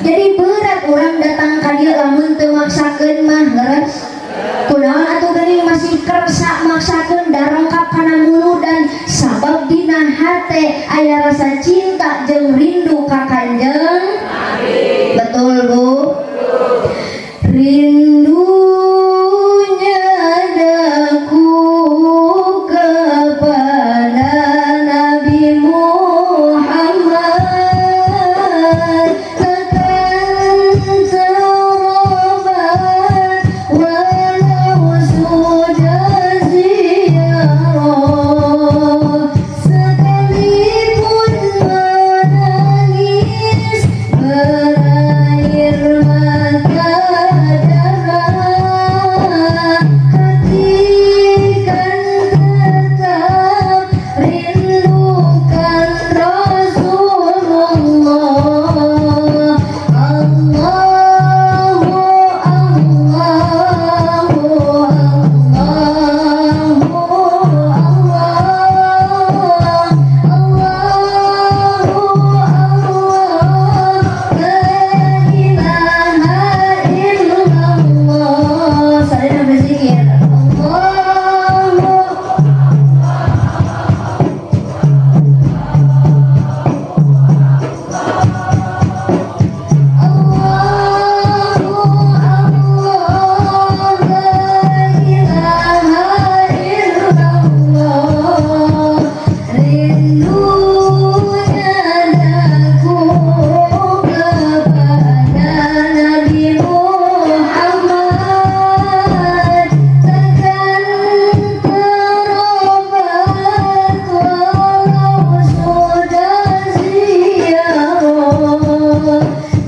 Jadi berat orang datang ka dieu lamun teu maksakeun mah. Leres? Kunaon atuh geuning masih kersa maksakeun darongkap kana muludan? Sabab dina hate aya rasa cinta jeung rindu ka Kanjeng. Betul, Bu? Rindunya daku kepada Nabi Muhammad takkan terobat walau sudah ziarah, sekalipun menangis berair mata darah, hati kan tetap rindukan Rasulullah. Allahu Allahu Allahu Allah Allahu Allah la ilaha illallah. Sadaya berzikir Allahu. Allahu Allah la ilaha illallah. Rindunya daku kepada Nabi Muhammad takkan terobat walau sudah ziarah,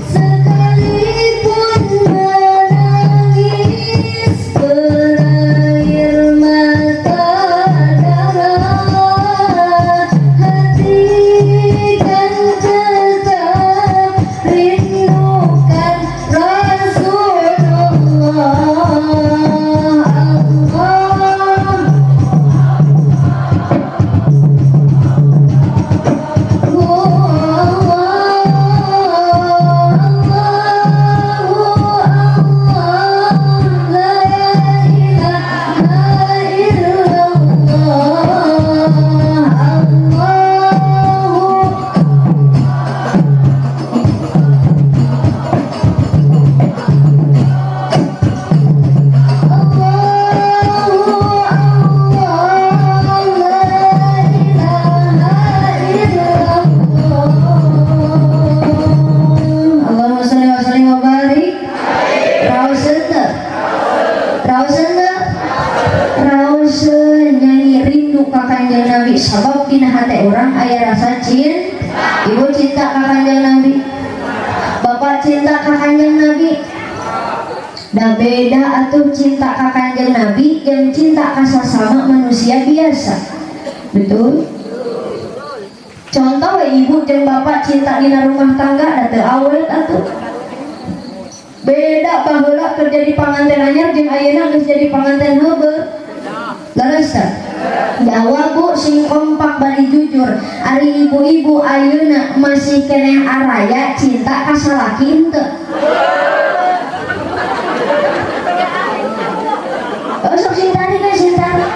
sekalipun menangis berair mata darah, hati kan tetap rindukan Rasulullah. Allah Allahu Allah la ilaha illallah. Allahu Allahu Allah la ilaha illallah. Allahumma sholli wa sallim wa barik. Raoseun teu? Raoseun teu? Raoseun nyanyi rindu ka Kanjeng Nabi, sabab dina hate urang aya rasa cinta. Ibu cinta ka Kanjeng Nabi? Bapak cinta ka Kanjeng Nabi? Da beda atuh cinta ka Kanjeng Nabi jeung cinta ka sasama manusia biasa. Betul? Contoh we, ibu jeung bapak cinta dina rumah tangga da teu awet atuh. Beda baheula keur jadi panganten anyar jeung ayeuna geus jadi panganten heubeut. Leres teu? Jawab, Bu, sing kompak bari jujur. Ari ibu-ibu ayeuna masih keneh araya cinta ka salaki henteu? Oh, sok sing tarik we, sing tarik.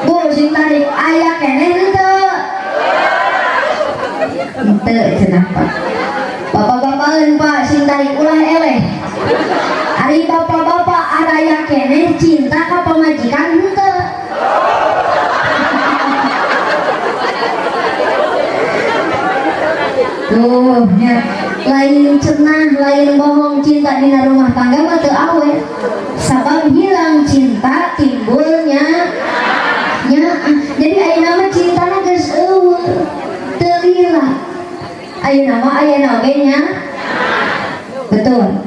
Bu, sing tarik, aya keneh henteu? Henteu cenah, Pak. Bapak-bapakeun, Pak, sing tarik, ulah eleh. Ari bapak-bapak araya keneh cinta ka pamajikan henteu? Tuh, nya lain cenah, lain bohong, cinta dina rumah tangga mah teu awet. Sabab hilang cinta timbulnya nya. Jadi ayeuna mah cintana geus eueuh, teu lila. Ayeuna mah ayeuna oge nya. Betul.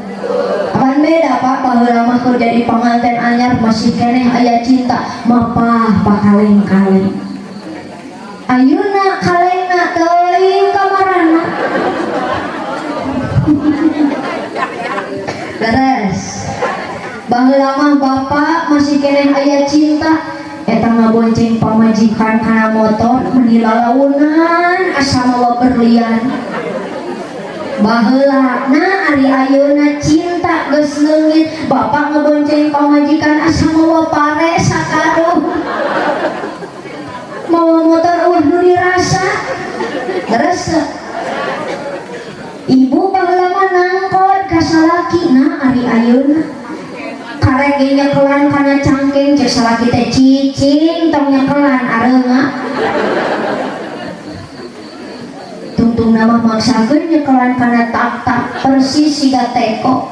Apaan beda, Pak, baheula mah keur jadi panganten anyar masih keneh aya cinta, mapah pakaleng-kaleng. Ayeuna kalengna teuing kamarana. Beres. Baheula mah bapak masih keneh aya cinta, eta ngabonceng pamajikan kana motor meuni lalaunan asa mawa berlian. Baheula na ari ayeuna cinta geus leungit, bapak ngebonceng pamajikan asa mawa pare sakarung. Mawa motor eueuh nu dirasa. Terus ibu baheula mah nangkot ka salaki, na ari ayeuna karek ge nyekelan kana cangkeng, cek salaki teh cicing tong nyekelan areunga. Tungtung nama maksakeun nyekelan kana tak-tak persis siga teko.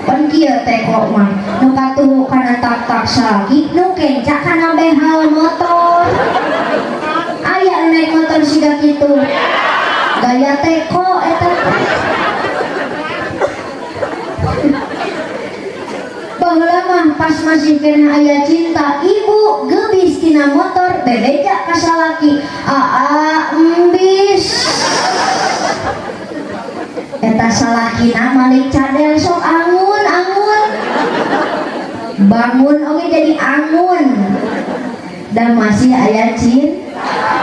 Pan kieu teko mah nu katuhu kana tak-tak salaki, nu kenca kana behal motor. Aya naik motor siga kitu. Gaya teko eta teh. Baheula mah pas masih kena aya cinta, ibu gebis tina motor bebeja ka salaki, aa embis. Eta salakina malik cadel sok angun angun. Bangun oge jadi angun. Dan masih aya cinta.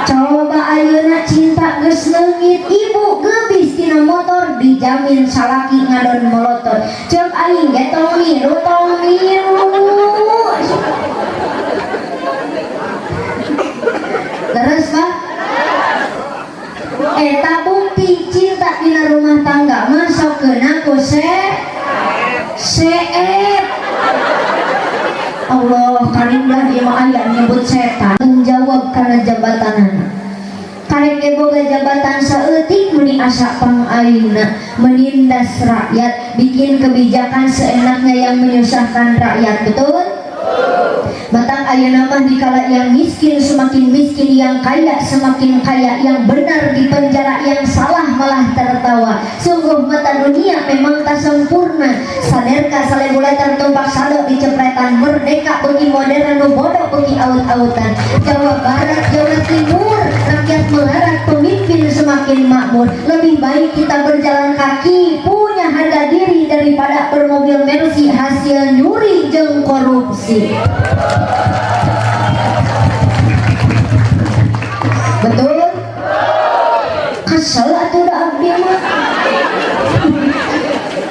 Coba ayeuna cinta geus leungit, ibu gebis tina motor dijamin salaki ngadon molotot. Ceuk aing ge tong milu, tong milu. Terus, Pak? Eta bukti cinta dina rumah tangga mah sok keuna ku seep. Allah karim lah ieu mah aya nyebut setan menjawab kana jabatanana. Karek ge boga jabatan saeutik meuni asa pangaina, menindas rakyat, bikin kebijakan seenaknya yang menyusahkan rakyat, betul? Batang ayeuna mah dikala yang miskin semakin miskin, yang kaya semakin kaya, yang benar di penjara, yang salah malah tertawa. Sungguh mata dunia memang tak sempurna. Saderka salebu leter tumpak sado dicepretan, merdeka bagi modern nu bodoh bagi aut-autan. Jawa Barat, Jawa Timur, rakyat melarat, pemimpin semakin makmur. Lebih baik kita berjalan kaki, punya harga diri daripada bermobil Mercy hasil nyuri jeung korupsi. Betul? Kesel atuh da abdi mah.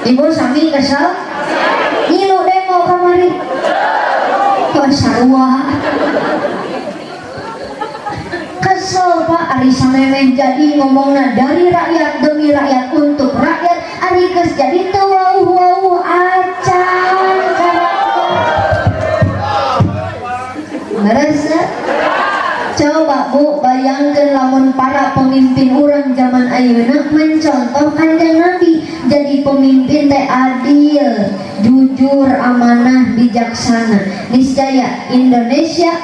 Ibu sami kesel? Ngilu demo kamari. Kok sarua. Kesel, Pak, ari samemeh jadi ngomongna dari rakyat demi rakyat untuk rakyat, ari geus jadi teu wauh-wauh acan ka rakyat. Beres? Coba Bu, bayangkan lamun para pemimpin urang zaman ayeuna mencontoh Kanjeng Nabi jadi pemimpin teh adil, jujur, amanah, bijaksana. Niscaya Indonesia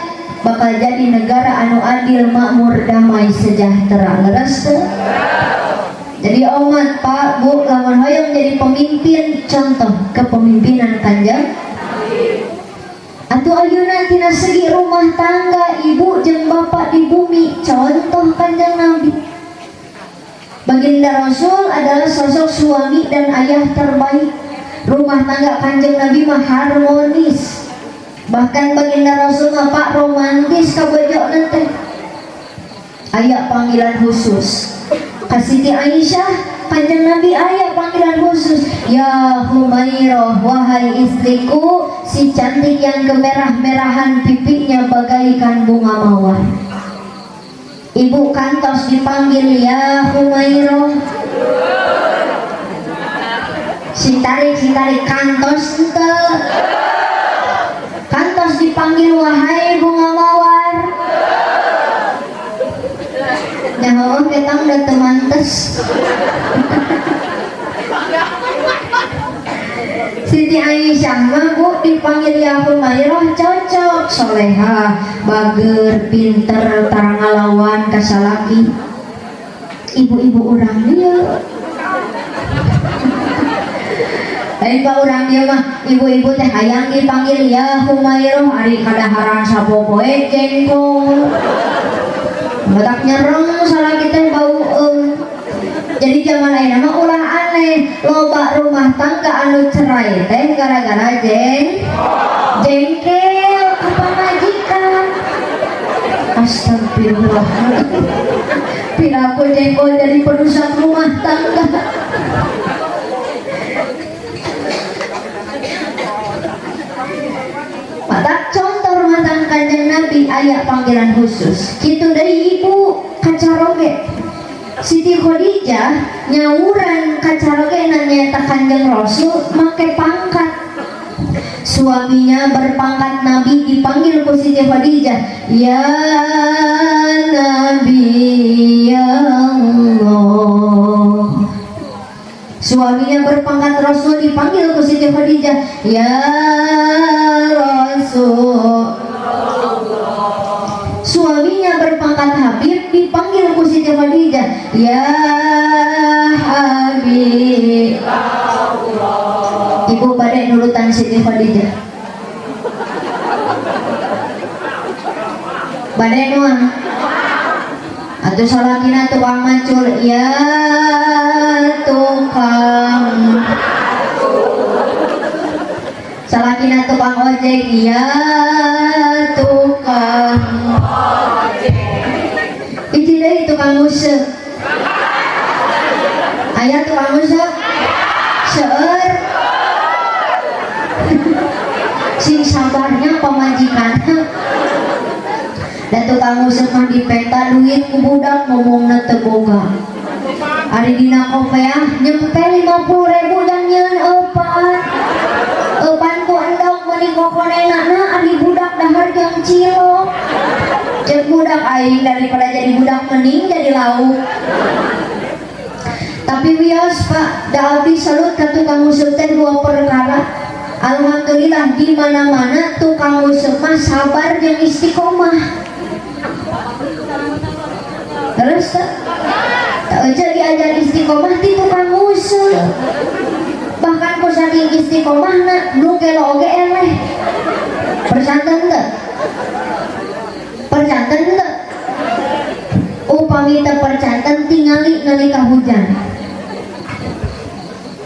bakal jadi negara anu adil, makmur, damai, sejahtera. Leres teu? Jadi omat Pak, Bu, lamun hoyong jadi pemimpin, contoh kepemimpinan Kanjeng. Atuh ayeuna tina segi rumah tangga, ibu jeung bapak di bumi, contoh Kanjeng Nabi. Baginda Rasul adalah sosok suami dan ayah terbaik. Rumah tangga Kanjeng Nabi mah harmonis. Bahkan baginda Rasul mah, Pak, romantis ka bojona teh. Aya panggilan khusus. Ka Siti Aisyah, Kanjeng Nabi aya panggilan khusus. Ya Humairah, wahai istriku, si cantik yang kemerah-merahan pipinya bagaikan bunga mawar. Ibu kantos dipanggil ya Humairah? Si tarik, si tarik, kantos ente? Kantos dipanggil wahai bunga mawar? Nyaho ketang udah temantes. Siti Aisyah mah, Bu, dipanggil ya Humairah cocok, soleha, bager, pinter, tarang ngalawan ka salaki. Ibu-ibu urang dieu. Lain, Pak, urang dieu mah ibu-ibu teh hayang dipanggil ya Humairah, ari kadaharan sapopoe jengkol. Betak nyereng salaki teh bau eung. Jadi zaman ayeuna mah ulah aneh, loba rumah tangga anu cerai teh gara-gara jengkel ka pamajikan. Astagfirullah. Piraku jengkol jadi perusak rumah tangga. Mata contoh rumah tangga Kanjeng Nabi aya panggilan khusus. Kitu deui ibu kacaroge. Siti Khadijah nyawuran kacaroge nyaeta Kanjeng Rasul make pangkat. Suaminya berpangkat Nabi dipanggil ku Siti Khadijah, ya Nabi ya Allah. Suaminya berpangkat Rasul dipanggil ku Siti Khadijah, ya Rasul. Suaminya berpangkat Habib dipanggil ku Siti Khadijah, ya Habib. Ibu bade nurutan Siti Khadijah? Bade moal? Atuh salakina tukang macul, ya tukang. Salakina tukang ojek, ya tukang ojek. Hiji deui tukang nguseup. Aya tukang nguseup? Seueur. Sing sabarnya pamajikan. Dan tukang nguseup mah dipenta duit ku budak ngomongna teu boga. Ari dina kopeah nyempe 50.000 dan nyeun eupan. Eupan ku endog meuni kokonenana ari budak dahar jeung cilok. Ceuk budak aing daripada jadi budak mending jadi lauk. Tapi wios, Pak, da abdi salut ka tukang nguseup teh dua perkara. Alhamdulillah di mana-mana tukang nguseup mah sabar jeung istiqomah. Terus tak? Tak aja diajar istiqomah ti tukang nguseup. Bahkan ku saking istiqomahna nu gelo oge eleh. Percanten teu? Percanten teu? Upami teu percanten tingali nalika hujan.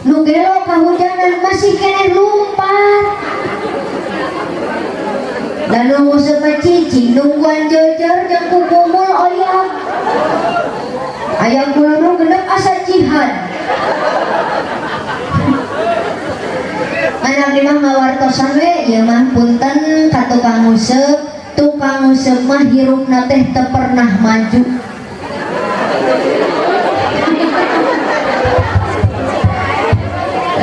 Nu gelo kahujanan masih keneh lumpat. Dan nu nguseup mah cicing nungguan jejer jeung kukumul oyag. Ayam guluru genep asa jihad. Anak mah ngawartosan we ieu mah punten ka tukang nguseup, tukang nguseup mah hirupna teh teu pernah maju.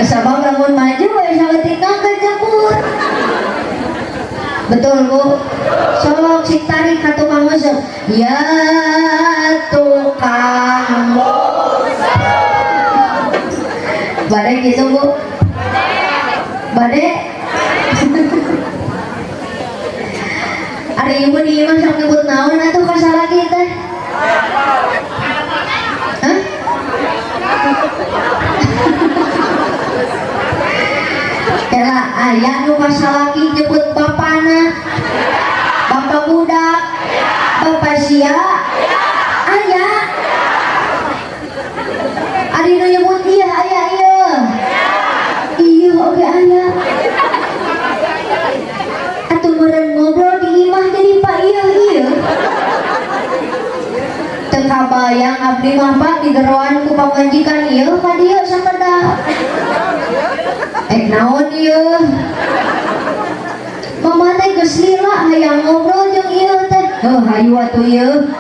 Sabab lamun maju we saeutik kejebur. Betul, Bu? Sok sing tarik ka tukang nguseup. Ya tukang nguseup. Bade gitu, Bu? Bade? Ari ibu di imah sok nyebut naon atuh ka salaki teh? Hah? Kela aya nu ka salaki nyebut bapana. Abdi mah, Pak, digeroan ku pamajikan ieu ka dieu sakedap. Eh, naon ieu? Mama teh geus lila hayang ngobrol jeung ieu teh. Heuh, hayu atuh ieu.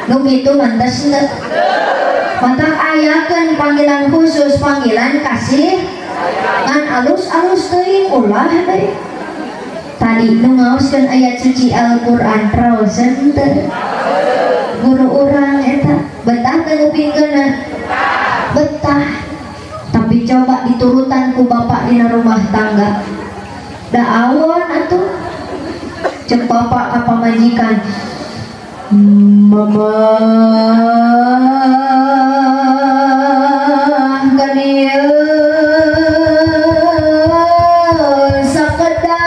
Nu kitu mantes teu? Matak ayakeun panggilan khusus, panggilan kasih ngan alus-alus teuing, ulah deui. Tadi nu ngaoskeun ayat suci Al-Qur'an raoseun teu? Guru urang eta betah teu ngupingkeunna? Betah. Tapi coba diturutan ku bapak dina rumah tangga. Da awon atuh. Cek bapak ka pamajikan, "Mama kan ieu sakedap."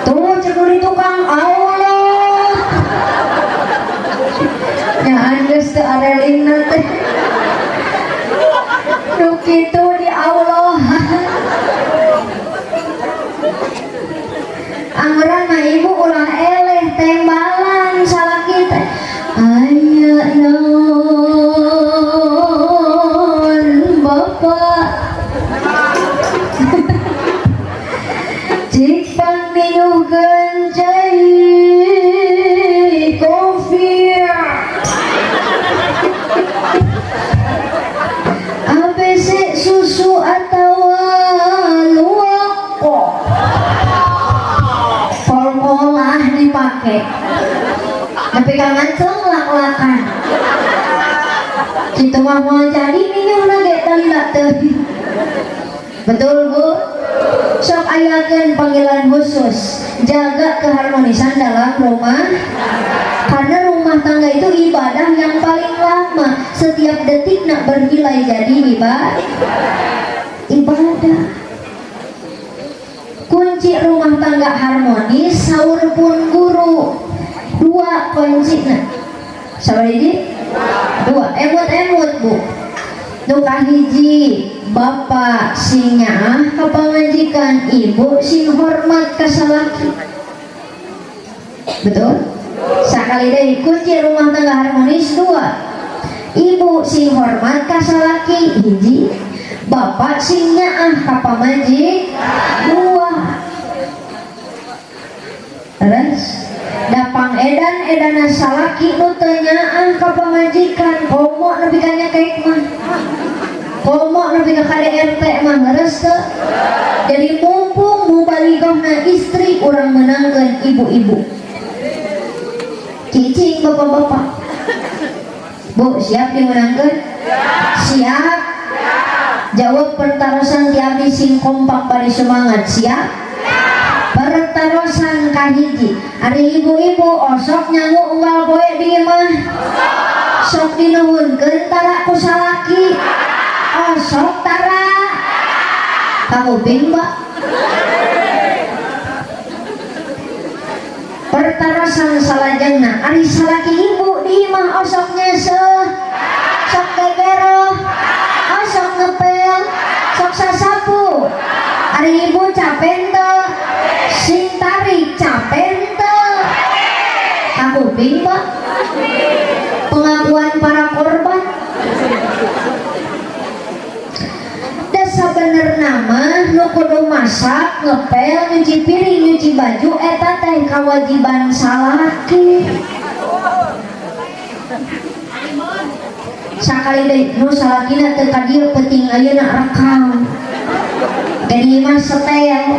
Tuh cek di tukang, Allah. Nyaan geus teu arelingna teh. Nu kitu di Allah. Angguran mah ibu ulah eleh, tembalan salaki teh. Aya naon, Bapak? Cik pang niuhkeun cai kopi ABC susu atau luwak kok kol-kolah dipake tapi kangen lak-lakan kitu mah moal jadi niuhna ge talila teu. Betul, Bu? Sok ayakeun panggilan khusus, jaga keharmonisan dalam rumah, karena rumah tangga itu ibadah yang paling lama, setiap detik nak bernilai jadi ibadah. Kunci rumah tangga harmonis saur pun guru dua kunci. Nah, sabaraha? Dua. Emut-emut, Bu. Nu kahiji, bapak sing nyaah ka pamajikan, ibu sing hormat ka salaki. Betul? Sakali deui, kunci rumah tangga harmonis dua: ibu sing hormat ka salaki hiji, bapak sing nyaah ka pamajikan dua. Terus dapang edan edana salaki nu teu nyaah ka pamajikan, komo nepi ka nyekek mah, komo nepi ka KDRT mah. Leres teu? Jadi mumpung mubalighahna istri, urang menangkeun ibu-ibu, cicing bapak-bapak. Bu, siap dimenangkeun? Siap? Jawab pertarosan ti abdi sing kompak bari semangat. Siap? Pertarosan kahiji, ari ibu-ibu osok nyangu unggal poe di imah? Sok dinuhunkeun tara ku salaki? Osok tara? Kakuping, Mbak. Pertarosan salajengna, ari salaki ibu di imah osok nyeuseuh? Sok gegeroh? Osok ngepel? Sok sasapu? Ari ibu capek teu? Sing tarik capek teu? Kakuping, Pak, pengakuan para korban. Da sabenerna mah nu kudu masak, ngepel, nyuci piring, nyuci baju eta teh kewajiban salaki. Sakali deui, nu salakina teu ka dieu penting ayeuna rekam. Jadi mah setel.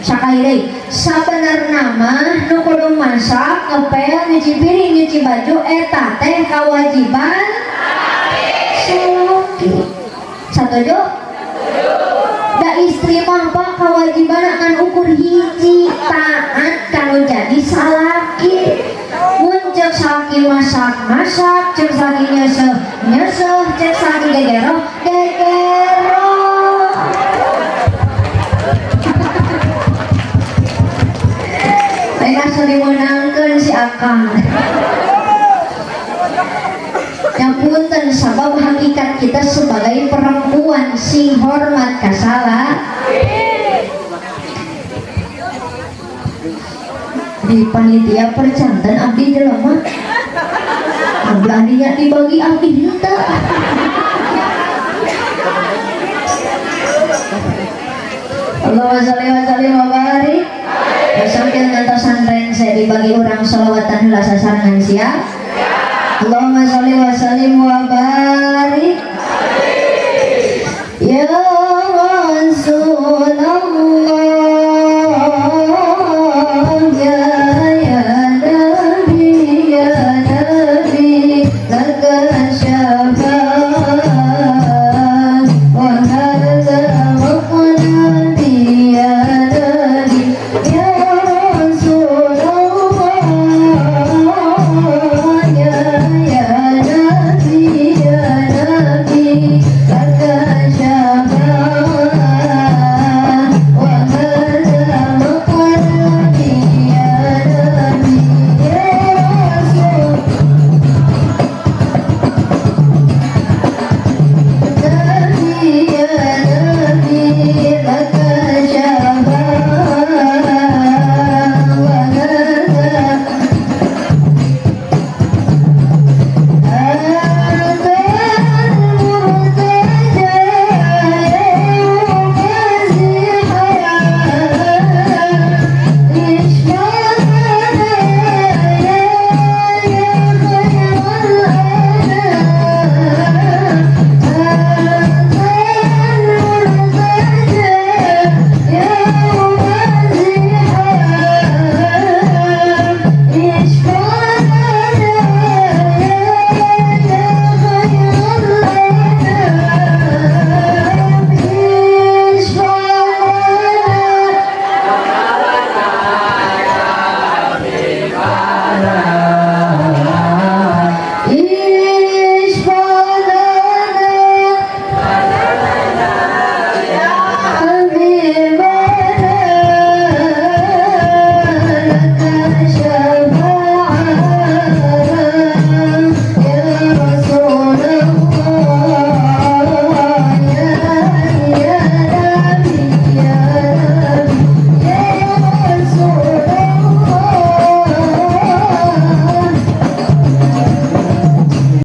Sakali deui, sabenerna mah nu kudu masak, ngepel, nyuci piring, nyuci baju eta teh kewajiban salaki. Satuju? Da istri mah, Pak, kewajiban ngan ukur hiji, taat kanu jadi salaki. Mun cek salaki masak, masak, cek salaki nyeuseuh, nyeuseuh, cek salaki gegeroh, gegeroh. Lain asa dimeunangkeun si akang. Yang punten, sabab hakikat kita sebagai perempuan Perempuan sing hormat ka salah. Di panitia percanten abdi jelema belaninya dibagi abdi henteu. Allahumma sholli wa sallim wa barik. Sambil ngantosan rengse dibagi urang sholawatan heula sasarengan siap. Allahumma sholli wa sallim wa